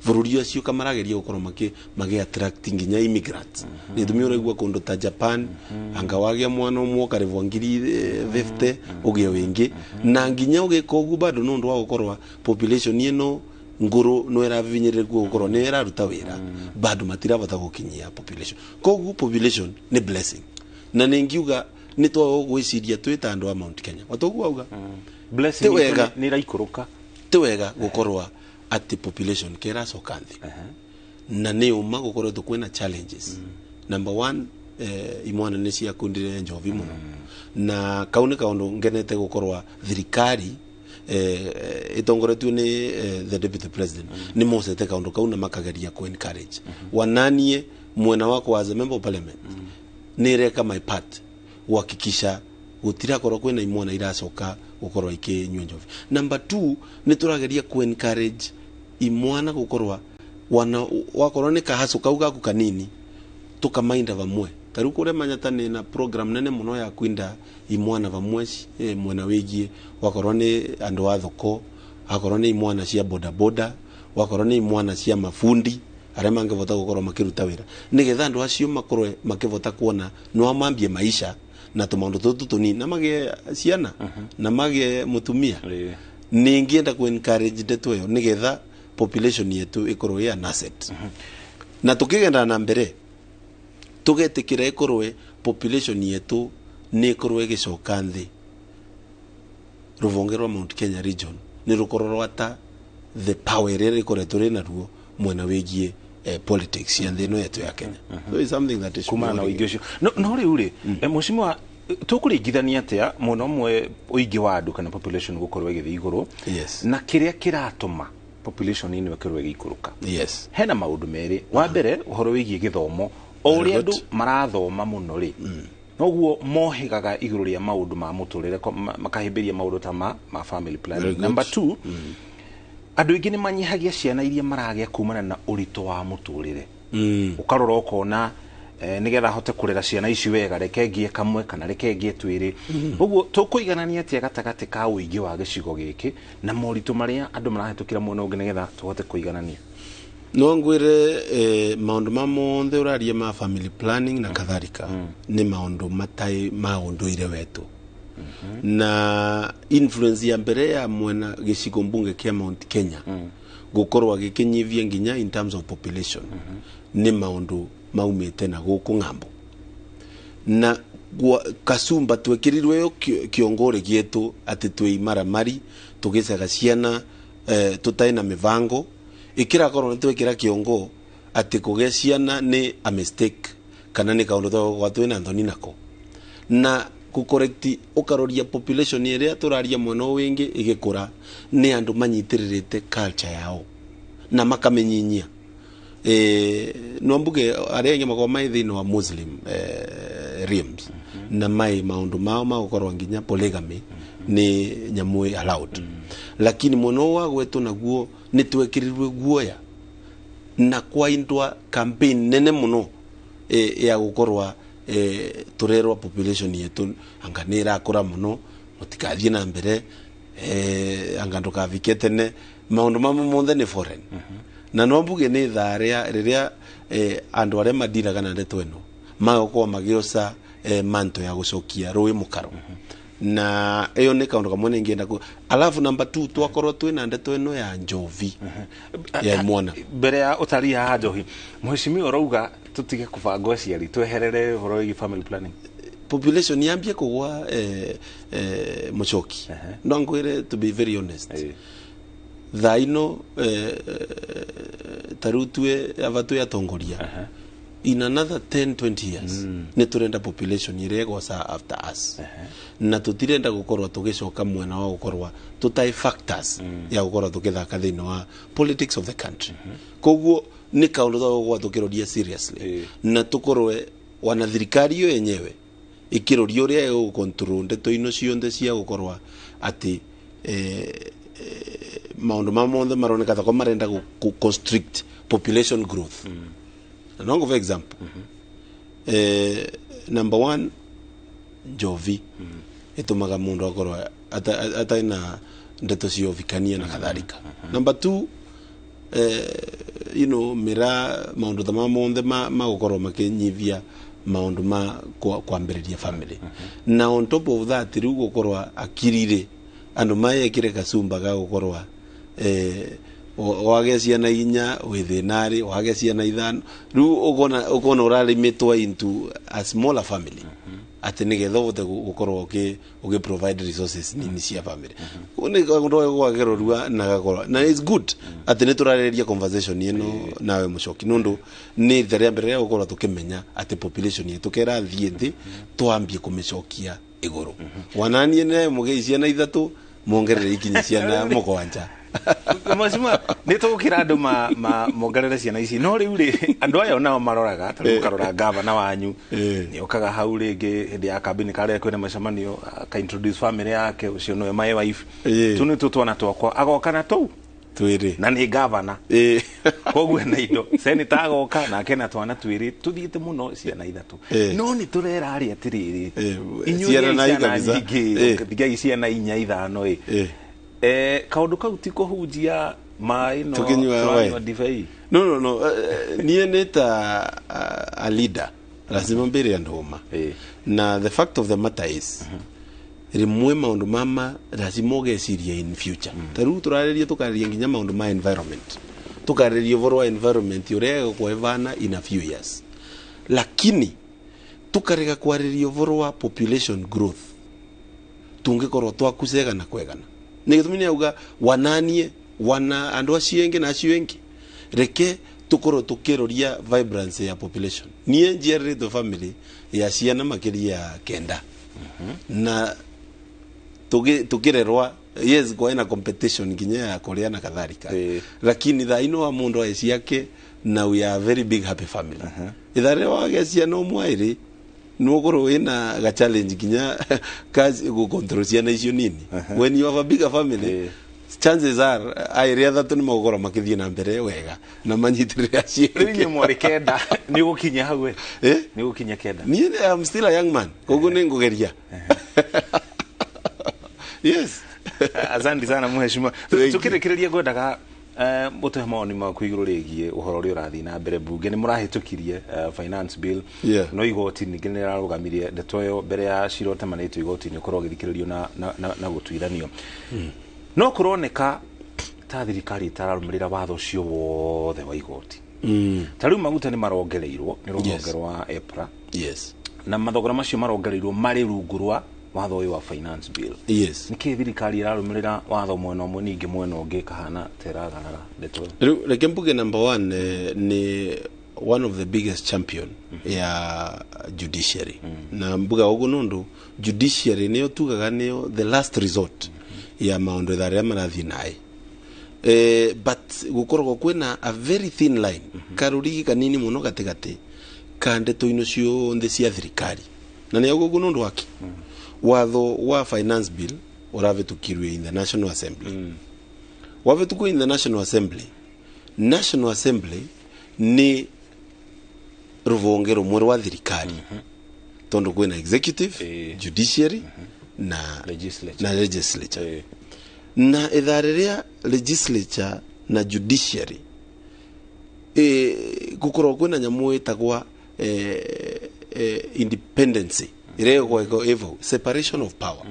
bũrũri ũcio kamarageria gũkorwo magi attract nginya immigrants. Nĩ tũmi ũraigua kũndũ ta Japan anga wagĩa mwana ũmwe ũkarĩhwo ngiri 50 ũgĩe wĩngĩ, na nginya ũgĩka ũguo bado nĩ ũndũ wa gũkorwo population ĩno ngũrũ no ĩrabinyĩrĩrwo gũkorwo nĩ ĩraruta wĩra, bado matirabota gũkinyia population. Koguo population nĩ blessing, na nĩ ngiuga nĩ twaga gwĩciria twĩ ta andũ a Mount Kenya watoguo auga Blessing ti wega nĩ ĩraikũrũka. Ti wega gũkorwo atĩ population kĩracoka thĩ, na nĩ ũma gũkoretwo kwĩna challenges. Number one, imwana nĩ ciakundire njovi mũno, na kau nĩ kaũndũ ngenete gũkorwo thirikari ĩtongoretio nĩ the deputy president nĩ mocete kaũndũ kau na makageria ku encourage. Wananie mwena wakwa as a member of parliament nĩ reka my part guhakikisha gutirakorwo kwina imwana iracoka gukorwo ikinyua njovi. Number 2, nĩ tũrageria ku encourage imwana gukorwo wana wakorwo nĩ kahacu kau gaku kanini tukamainda vamwe. Taru kure Manyata ni na program nene muno ya kwinda imwana vamwe mwena wigie wakorwo ni andu a thoko, akorwo ni imwana cia boda boda, wakorwo ni imwana cia mafundi aria mangivota gukorwo makiruta wira nigetha andu acio makorwe makivota kuona no mambie maisha na tumaundu tutu tunini na magie ciana na magie mutumia. Ningienda ku encourage ndeto iyo nigetha population yetu ikorwo ya an asset. Na tukigenda na mbere tugetikira ikorwe population yetu ni ikorwo igicoka nthi. Ruvonge rwa Mount Kenya region ni rukorwo rwata the power ĩrĩa ĩkoretwo rĩ naruo mwena wĩgiĩ politics ya nthĩ ĩno yetu ya Kenya. So it's something that is kumana na ũingĩ ũcio. No rĩu rĩ, mheshimiwa, tũkũringithania atĩa mwena ũmwe ũingĩ wa andũ kana population gũkorwo ĩgĩthiĩ igũrũ na kĩrĩa kĩratũma population ĩno ĩkorwo ĩgĩikũrũka? Hena maũndũ merĩ. Wa mbere, ũhoro wĩgiĩ gĩthomo. O ũrĩa andũ marathoma mũno rĩ, noguo mohegaga igũrũ rĩa maũndũ ma mũtũrĩre, makahĩmbĩria maũndũ ta ma family planning. Number 2, andũ aingĩ nĩ manyihagia ciana iria maragĩa kumana na ũritũ wa mũtũrĩre. Ũkarora ũkona nĩgetha hote kũrera ciana ici wega, reke ngie kamwe kana reke ngie twĩrĩ. Ũguo tũkũiganania atĩa gatagatĩ ka ũingĩ wa gĩcigo gĩkĩ na moritũ marĩa andũ marahĩtũkĩra mwena ũngĩ nĩgetha tũhote kũiganania? No ngwire maundu ma monthe uraria ma family planning na kadhalika ni maundu matai maunduire wetu. Na influence ya mbere ya mwena gĩcigo mbunge kia Mount Kenya gukorwo gĩkĩnyivia nginya in terms of population ni maundu maumite na guku ng'ambo. Na kasumba twekirirwe yo kiongore gietu ati twi maramari tugicaga ciana tutai na mivango ikirakorwo ni twekira kiongo ati kugia ciana ni a mistake kana ni kaundu twa twina nthoni nako. Na kukorekti ukaroria population iria turaria mwena wingi igikura ni andu manyitiririte culture yao na makamenyinyia. No mbuge aria ingi makorwo mai thiini wa Muslim realms na mai maundu mao magukorwo nginya polygamy ni nyamu allowed. Lakini muno wa gwetu naguo ni twekirirwe guoya na kwaindwa campaign nene muno ya gukorwa turerwa population yetu anga ni irakura muno mutikathie na mbere anga ndukavike tene maundu mamwe monthe ni foreign. Na no mbuge ni thaa riria andu aria madiraga na ndeto ino magokorwo magioca manto ya gucokia rui mukaro. Na iyo ni kaundu kamwe ningienda ku. Alafu number 2 twakorwo twina ndeto ino ya njovi ya mwana mbere ya utari ya njohi. Mheshimiwa urauga tutige kubanga aciari tweherere uhoro wĩgiĩ family planning. Population yambie kugwa mucoki. No ngwire to be very honest, thaa ino taru twe ava twe atongoria in another 10-20 years ni turenda population iria igoca after us. Na tutirenda gukorwo tugicoka mwena wa gukorwo tutai factors ya gukorwo tukithaka thiini wa politics of the country. Koguo ni kaundu twa gukorwo tukiroria seriously na tukorwe wana thirikari iyo yenyewe ikiroria uria igucontrol ndeto ino cionthe cia gukorwo ati maundu ma monthe maroneka ta ko marenda ku constrict population growth. Na for example, number 1, njovi itumaga mundu akorwo atai na ndeto cia uvikania na kadhalika. Number 2, you know, mira maundu ta ma monthe magukorwo makinyivia maundu ma kwambiriria family. Na on top of that riu gukorwo akirire andu mayekire kasumba ga gukorwo wage ciana inya wi thinari, wage ciana ithano, riu ukona urarimitwo into a smaller family ati nigetha uvote gukorwo uki provide resources nini cia family. Ni kaundu gwagerorua na gakorwo na it's good ati ni turariria conversation ino nawe mucoki nundu ni ithe ria mbere gukorwo tukimenya ati population yetu kerathie nthi twambie kumicokia iguru. Wananie ne mugie ciana ithatu mongerere ikinyi ciana mugwanja. Mheshimiwa, nĩ tũgũkĩra andũ mongerere ciana ici no rĩu rĩ andũ aya onao maroraga ta rĩu mũkarora gavana wanyu nĩokaga hau rĩngĩ hĩndĩ ya kambini karĩa kwĩna mĩcemanio aka introduce family yake ũcio nĩwe my wife tu nĩ tũ twana twakwa agoka na tũu. Twĩrĩ. Na nĩ gavana, koguo ena indo. Seneta agoka nake na twana twĩrĩ, tũthiĩte mũno ciana ithatũ. No nĩ tũrera arĩ atĩrĩrĩ, inyuĩ ciana ciana kabisa. nyingĩ, tigai ciana inya ithano ĩ. Kaũndũ kau ti kũhunjia maĩ no Tũkĩnyua tũranyua wine. ndibei. No, niĩ nĩ ta a leader lazima mbĩre andũ ũma, na the fact of the matter is rimwe maundu mama lazima ũgeciria in future. Ta rĩu tũrarĩria, tũkarĩria nginya maundu ma environment, tũkarĩria ũhoro wa environment ũrĩa ĩgũkwo in a few years, lakini tukarega kwarĩria ũhoro wa population growth, tũngĩkorwo twakucegana kwegana. Nĩ gĩtũmi nĩ auga wananie wana andũ acio ĩngĩ na acio ĩngĩ, reke tukorwo tukiroria vibrancy ya population. Niĩ njiarĩrĩtwo family ya ciana makĩria ya 9, na tukirerwa, yes, kwaĩ na competition nginya ya kuria na kadhalika, lakini thaa ino wa mundu ae ciake na we are a very big happy family. Ithaa rĩrĩa wagĩa ciana ũmwe ĩrĩ, nĩũkorwo wĩna ga challenge nginya kazi gũcontrol ciana icio nini. When you have a bigger family, chances are aĩrĩ athatũ nĩ magũkorwo makĩthiĩ na mbere wega na manyitĩrĩre acio. Rĩu inyuĩ mwarĩ 9, nĩ ũgũkinya hau ĩ? Eh? Nĩ ũgũkinya 9? Niĩ I'm still a young man, koguo nĩ ngũgeria, yes. Asante sana, mheshimiwa. Tukĩrĩkĩrĩria, ngwendaga ũtũhe mawoni maku igũrũ rĩgiĩ ũhoro ũrĩa ũrathiĩ na mbere mbunge. Nĩ mũrahĩtũkirie finance bill, no igoti ningĩ nĩ rĩrarũgamirie ndeto ĩyo mbere ya cira ũtemanĩtio igoti-inĩ ũkorwo ũgĩthikĩrĩrio na gũtuithanio. No kũroneka ta thirikari ĩtararũmĩrĩra watho ũcio wothe wa igoti. Ta rĩu maguta nĩ marongereirwo nĩ rũhonge rwa EPRA, na mathogora macio marongereirwo marĩ rungu rwa watho ũyũ wa finance bill. Nĩkĩ thirikari ĩrarũmĩrĩra watho mwena ũmwe, ningĩ mwena ũngĩ kahana ta ĩragarara ndeto ĩyo? Rĩu reke mbuge, number one, nĩ one of the biggest champion ya judiciary, na mbuga ũguo nũndũ judiciary nĩyo tugaga nĩyo the last resort ya maũndũ ithaa rĩrĩa marathiĩ naĩ. But gũkoragwo kwĩna a very thin line, karũrigi kanini mũno gatagatĩ ka ndeto ino ciothe cia thirikari, na nĩ ũguo nũndũ waki watho wa finance bill ũravĩtũkirwe in the National Assembly. Wavĩtũkwo in the National Assembly, National Assembly nĩ rũvonge rũmwe rwa thirikari, tondũ kwĩna executive, judiciary na legislature. Na legislature. Na ithaa rĩrĩa legislature na judiciary gũkorwo kwĩna nyamũ ĩtagwa independence ĩrĩa ĩgweko ĩvo separation of power,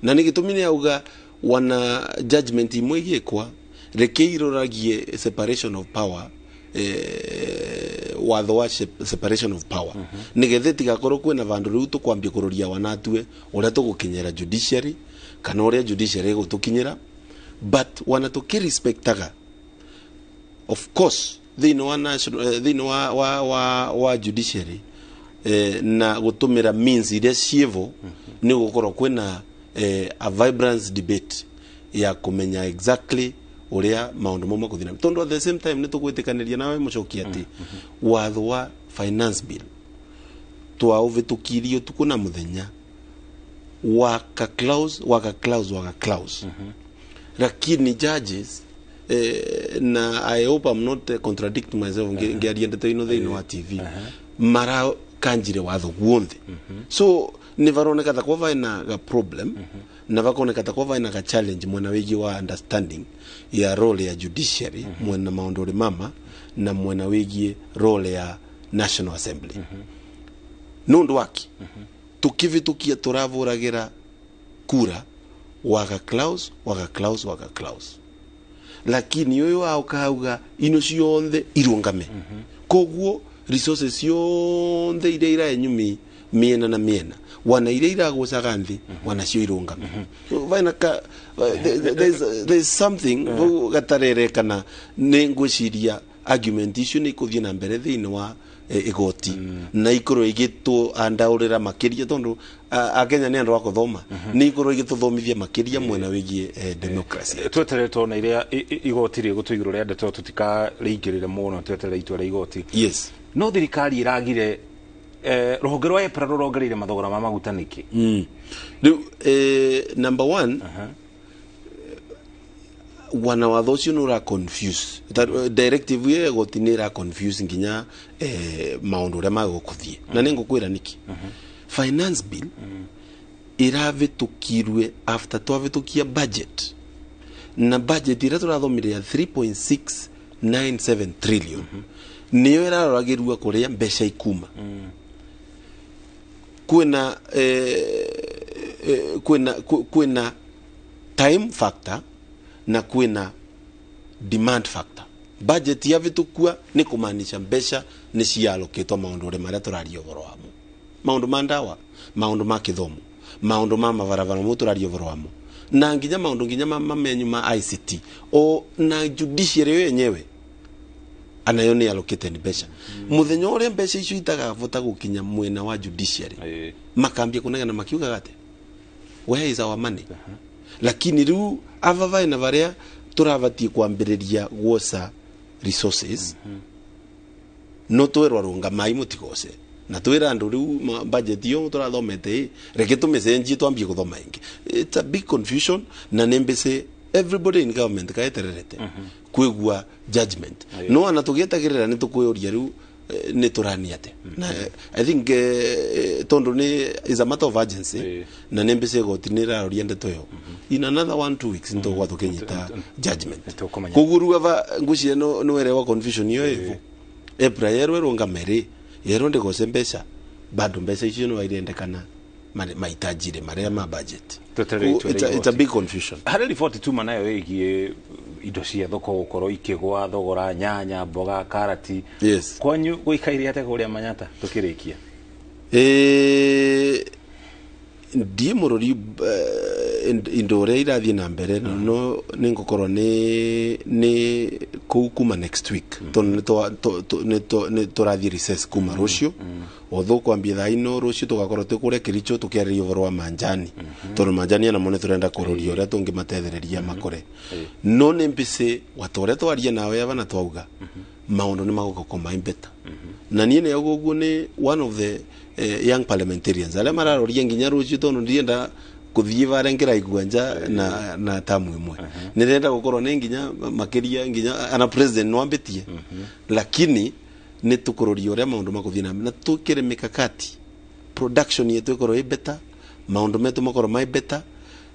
na nĩ gĩtũmi nĩ auga wana judgment imwe igĩkwa, reke iroragie separation of power, watho wa separation of power, nigetha itigakorwo kwĩna vandũ rĩu tũkwambia kũroria wanatue ũrĩa tũgũkinyĩra judiciary kana ũrĩa judiciary ĩgũtũkinyĩra. But wana tũkĩrespectaga, of course, thĩinĩ wa national, thĩinĩ wa judiciary, na gũtũmĩra means iria ciĩvo, nĩ gũkorwo kwĩna a vibrant debate ya kũmenya exactly ũrĩa maũndũ mau makũthiĩ na mbere. Tondũ at the same time nĩ tũgwĩtĩkanĩria nawe, mũcoki, atĩ watho wa finance bill twaũvĩtũkirie ũtukũ na mũthenya, waka clause, waka clause, waka clause, lakini judges, na I hope I'm not contradicting myself ngiaria ndeto ino thĩinĩ wa TV, marakanjire watho guonthe. So nĩ varoneka ta kwa vaina ga problem, na vakoneka ta kwa vaina ga challenge mwena wĩgiĩ wa understanding ya role ya judiciary, mwena maũndũ ũrĩ mama, na mwena wĩgiĩ role ya National Assembly. Nũndũ waki tukivitukia turavuragira kura waga clause, waga clause, waga clause, lakini uyu aukauga ino cionthe irungame. Koguo resources cionthe iria iraenyumi miena na miena, wana iria iragucaga nthi, wana cio irungame. Vaina ka there's something vau gatarerekana. Nĩ ngwĩciria argument icio nĩ ikũthiĩ na mbere thĩinĩ wa igoti, na ikorwo igĩtũandaũrĩra makĩria, tondũ akenya nĩ andũ a gũthoma, nĩ ikorwo igĩtũthomithia makĩria mwena wĩgiĩ democracy. Tweterere tona iria igoti rĩgũtũ igũrũ rĩa ndeto, tũtikarĩingĩrĩre mũno, tweterere itua rĩa igoti. No thirikari ĩragire rũhonge rwa EPRA rũrongereire mathogora ma maguta nĩkĩ? Rĩu number one, Wana watho ũcio nĩ ũra confuse. Directive ĩyo ya igoti nĩ ĩra confuse nginya maũndũ ũrĩa magũkũthiĩ, na nĩ ngũkwĩra nĩkĩ. Finance bill ĩravĩtũkirwe after twavĩtũkia budget, na budget ĩrĩa tũrathomire ya 3.697 trillion nĩyo ĩraroragĩrua kũrĩa mbeca ikuma. Kwĩna kwĩna time factor na kwĩna demand factor. Budget yavĩtũkua nĩ kũmaanisha mbeca nĩ cialokĩtwo maũndũ ũrĩa marĩa tũraria ũhoro wamo, maũndũ ma ndawa, maũndũ ma kĩthomo, maũndũ ma mabarabara mo tũraria ũhoro wamo, na nginya maũndũ nginya mamenyu ma ICT o na judiciary yo yenyewe anayo nĩ allocated mbeca. Muthenya ũrĩa mbeca icio itagavota gũkinya mwena wa judiciary, makambia kunegana makiugaga atĩ where is our money? Lakini rĩu ava vaĩ na varia tũravatie kwambĩrĩria gwoca resources, no twĩrwo rũngamai mũtigoce, na twĩra andũ rĩu budget iyo tũrathomete ĩ reke tũmĩcenjie twambie gũthoma ĩngĩ. It's a big confusion, na nĩ mbĩcĩ everybody in government kaetererete kwĩgua judgment. No ana tũgĩetagĩrĩra nĩ tũkwĩũria rĩu nĩ tũrania atĩa. Na I think tondũ nĩ is a matter of urgency, na nĩ mbĩcĩ igoti nĩ ĩraroria ndeto ĩyo in another 1-2 weeks nĩ tũgũkorwo tũkĩnyita judgment. Koguo rĩu ava ngwĩciria nĩ werewa confusion iyo ĩvo EPRA yerwo ĩrũngame yerwo ndĩgoce mbeca, bado mbeca icio no irendekana maitajire maria ma budget. It's a big confusion. Harĩ riboti tuma nayo ĩgiĩ indo cia thoko gũkorwo ikĩgwa thogora, nyanya, mboga, karati. Yes. Kwanyu gũikaire atĩa kũrĩa Manyata tũkĩrĩkia? Ndiĩ mũrori indo ũrĩa irathiĩ na mbere, no nĩ ngũkorwo nĩ kũu kuma next week, tondũ nĩ tũrathiĩ recess kuma rũciũ. Although kwambia thaa ino rũciũ tũgakorwo twĩ kũrĩa Kericho tũkĩarĩria ũhoro wa manjani, tondũ manjani onamo nĩ tũrenda kũroria ũrĩa tũngĩmatethereria makore. No nĩ mbĩcĩ wata ũrĩa twaria nawe ava na twauga maũndũ nĩ magũkorwo mai better. Na niĩ nĩ ũguo nĩ one of the young parliamentarians arĩa mararoria nginya rũciũ, tondũ ndienda kũthiĩ varĩa ngĩraigua nja na tamu ĩmwe. Nĩndĩrenda gũkorwo nĩ nginya makĩria nginya ana president nwambĩtie, lakini nĩ tũkũroria ũrĩa maũndũ makũthiĩ na mbere na twĩkĩre mikakati production yetu ĩkorwo ĩ better, maũndũ metũ makorwo mai better.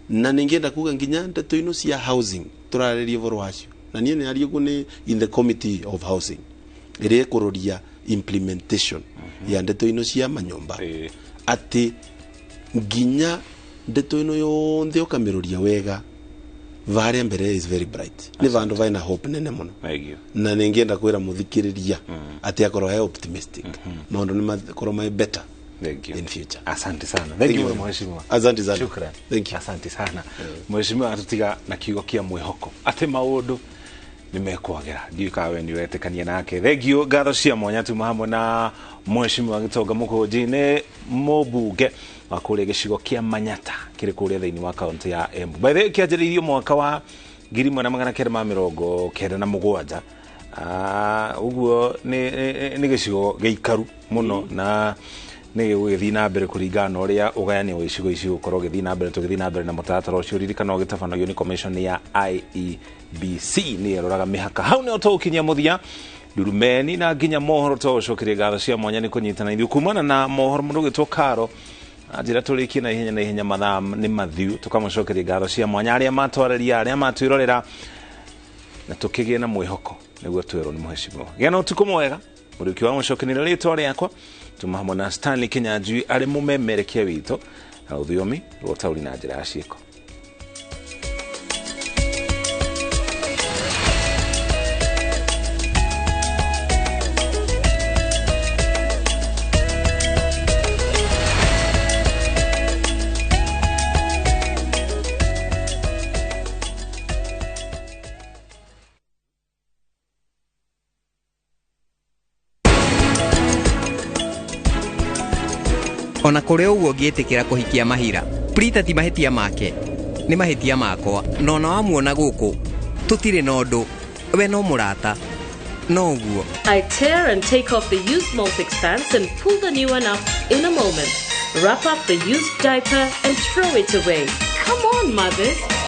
Na ningĩenda kuga nginya ndeto ino cia housing tũrarĩria ũhoro wacio, na niĩ nĩ aria ũguo nĩ in the committee of housing ĩrĩa ĩkũroria implementation ya ndeto ino cia manyũmba, atĩ nginya ndeto ino yonthe ũkamĩroria wega varia mbere is very bright, nĩ vandũ vaina hope nene mũno. Na nĩngĩenda kwĩra mũthikĩrĩria atĩ akorwo he optimistic, maũndũ nĩ makorwo mai better in future. Asante sana. Thank you mheshimiwa. Asante sana. Shukran. Thank you. Asante sana. Mheshimiwa atutiga na kiugo kia mwĩhoko atĩ maũndũ nĩ mekwagĩra. Ndiũĩ kana we nĩ ũretĩkania nake. Thank you. Ngatho cia mwanya tuma hamwe na mheshimiwa Gĩtonga Mũkũnji, nĩ mũmbunge wa kũrĩa gĩcigo kĩa Manyata kĩrĩ kũrĩa thĩinĩ wa kaunti ya Embu. By the way, kĩanjĩrĩirio mwaka wa 1997. Ũguo nĩ gĩcigo gĩikaru mũno na nĩ gĩgũgĩthiĩ na mbere kũringana na ũrĩa ũgayania wa icigo ici gũkorwo ũgĩthiĩ na mbere. Tũgĩthiĩ na mbere na mũtaratara ũcio, ririkana ũgĩtabanagio nĩ commission ya IEBC nĩ ĩroraga mĩhaka. Hau nĩho tũgũkinyia mũthia ndurumeni na nginya mohoro. Tũgũcokeria ngatho cia mwanya nĩ kũnyitana ithuĩ kumana na mohoro mũndũ ũgĩtwo Karo njĩra tũrĩkie na ihenya na ihenya, mathaa nĩ mathiu. Tũkamũcokeria ngatho cia mwanya arĩa matwarĩria, arĩa matwĩrorera, na tũkĩgĩe na mwĩhoko nĩguo twĩrwo nĩ mheshimiwa. Gĩa na ũtukũ mwega. Mũriũki wa mũcokanĩrĩra rĩtwa rĩakwa tuma hamwe na Stanley Kinyanjui arĩ mũmemerekia witũ na rũthiomi rwa ũtaũri na njĩra ya ciĩko. Ona kũrĩ ũguo ngĩtĩkĩra kũhikia Mahira, Prita ti mahĩtia make, nĩ mahĩtia makwa. Na ona wamuona gũkũ tũtirĩ na ũndũ, we no mũrata, no ũguo. I tear and take off the used Molfix pants and pull the new one up in a moment. Wrap up the used diaper and throw it away. Come on, mothers.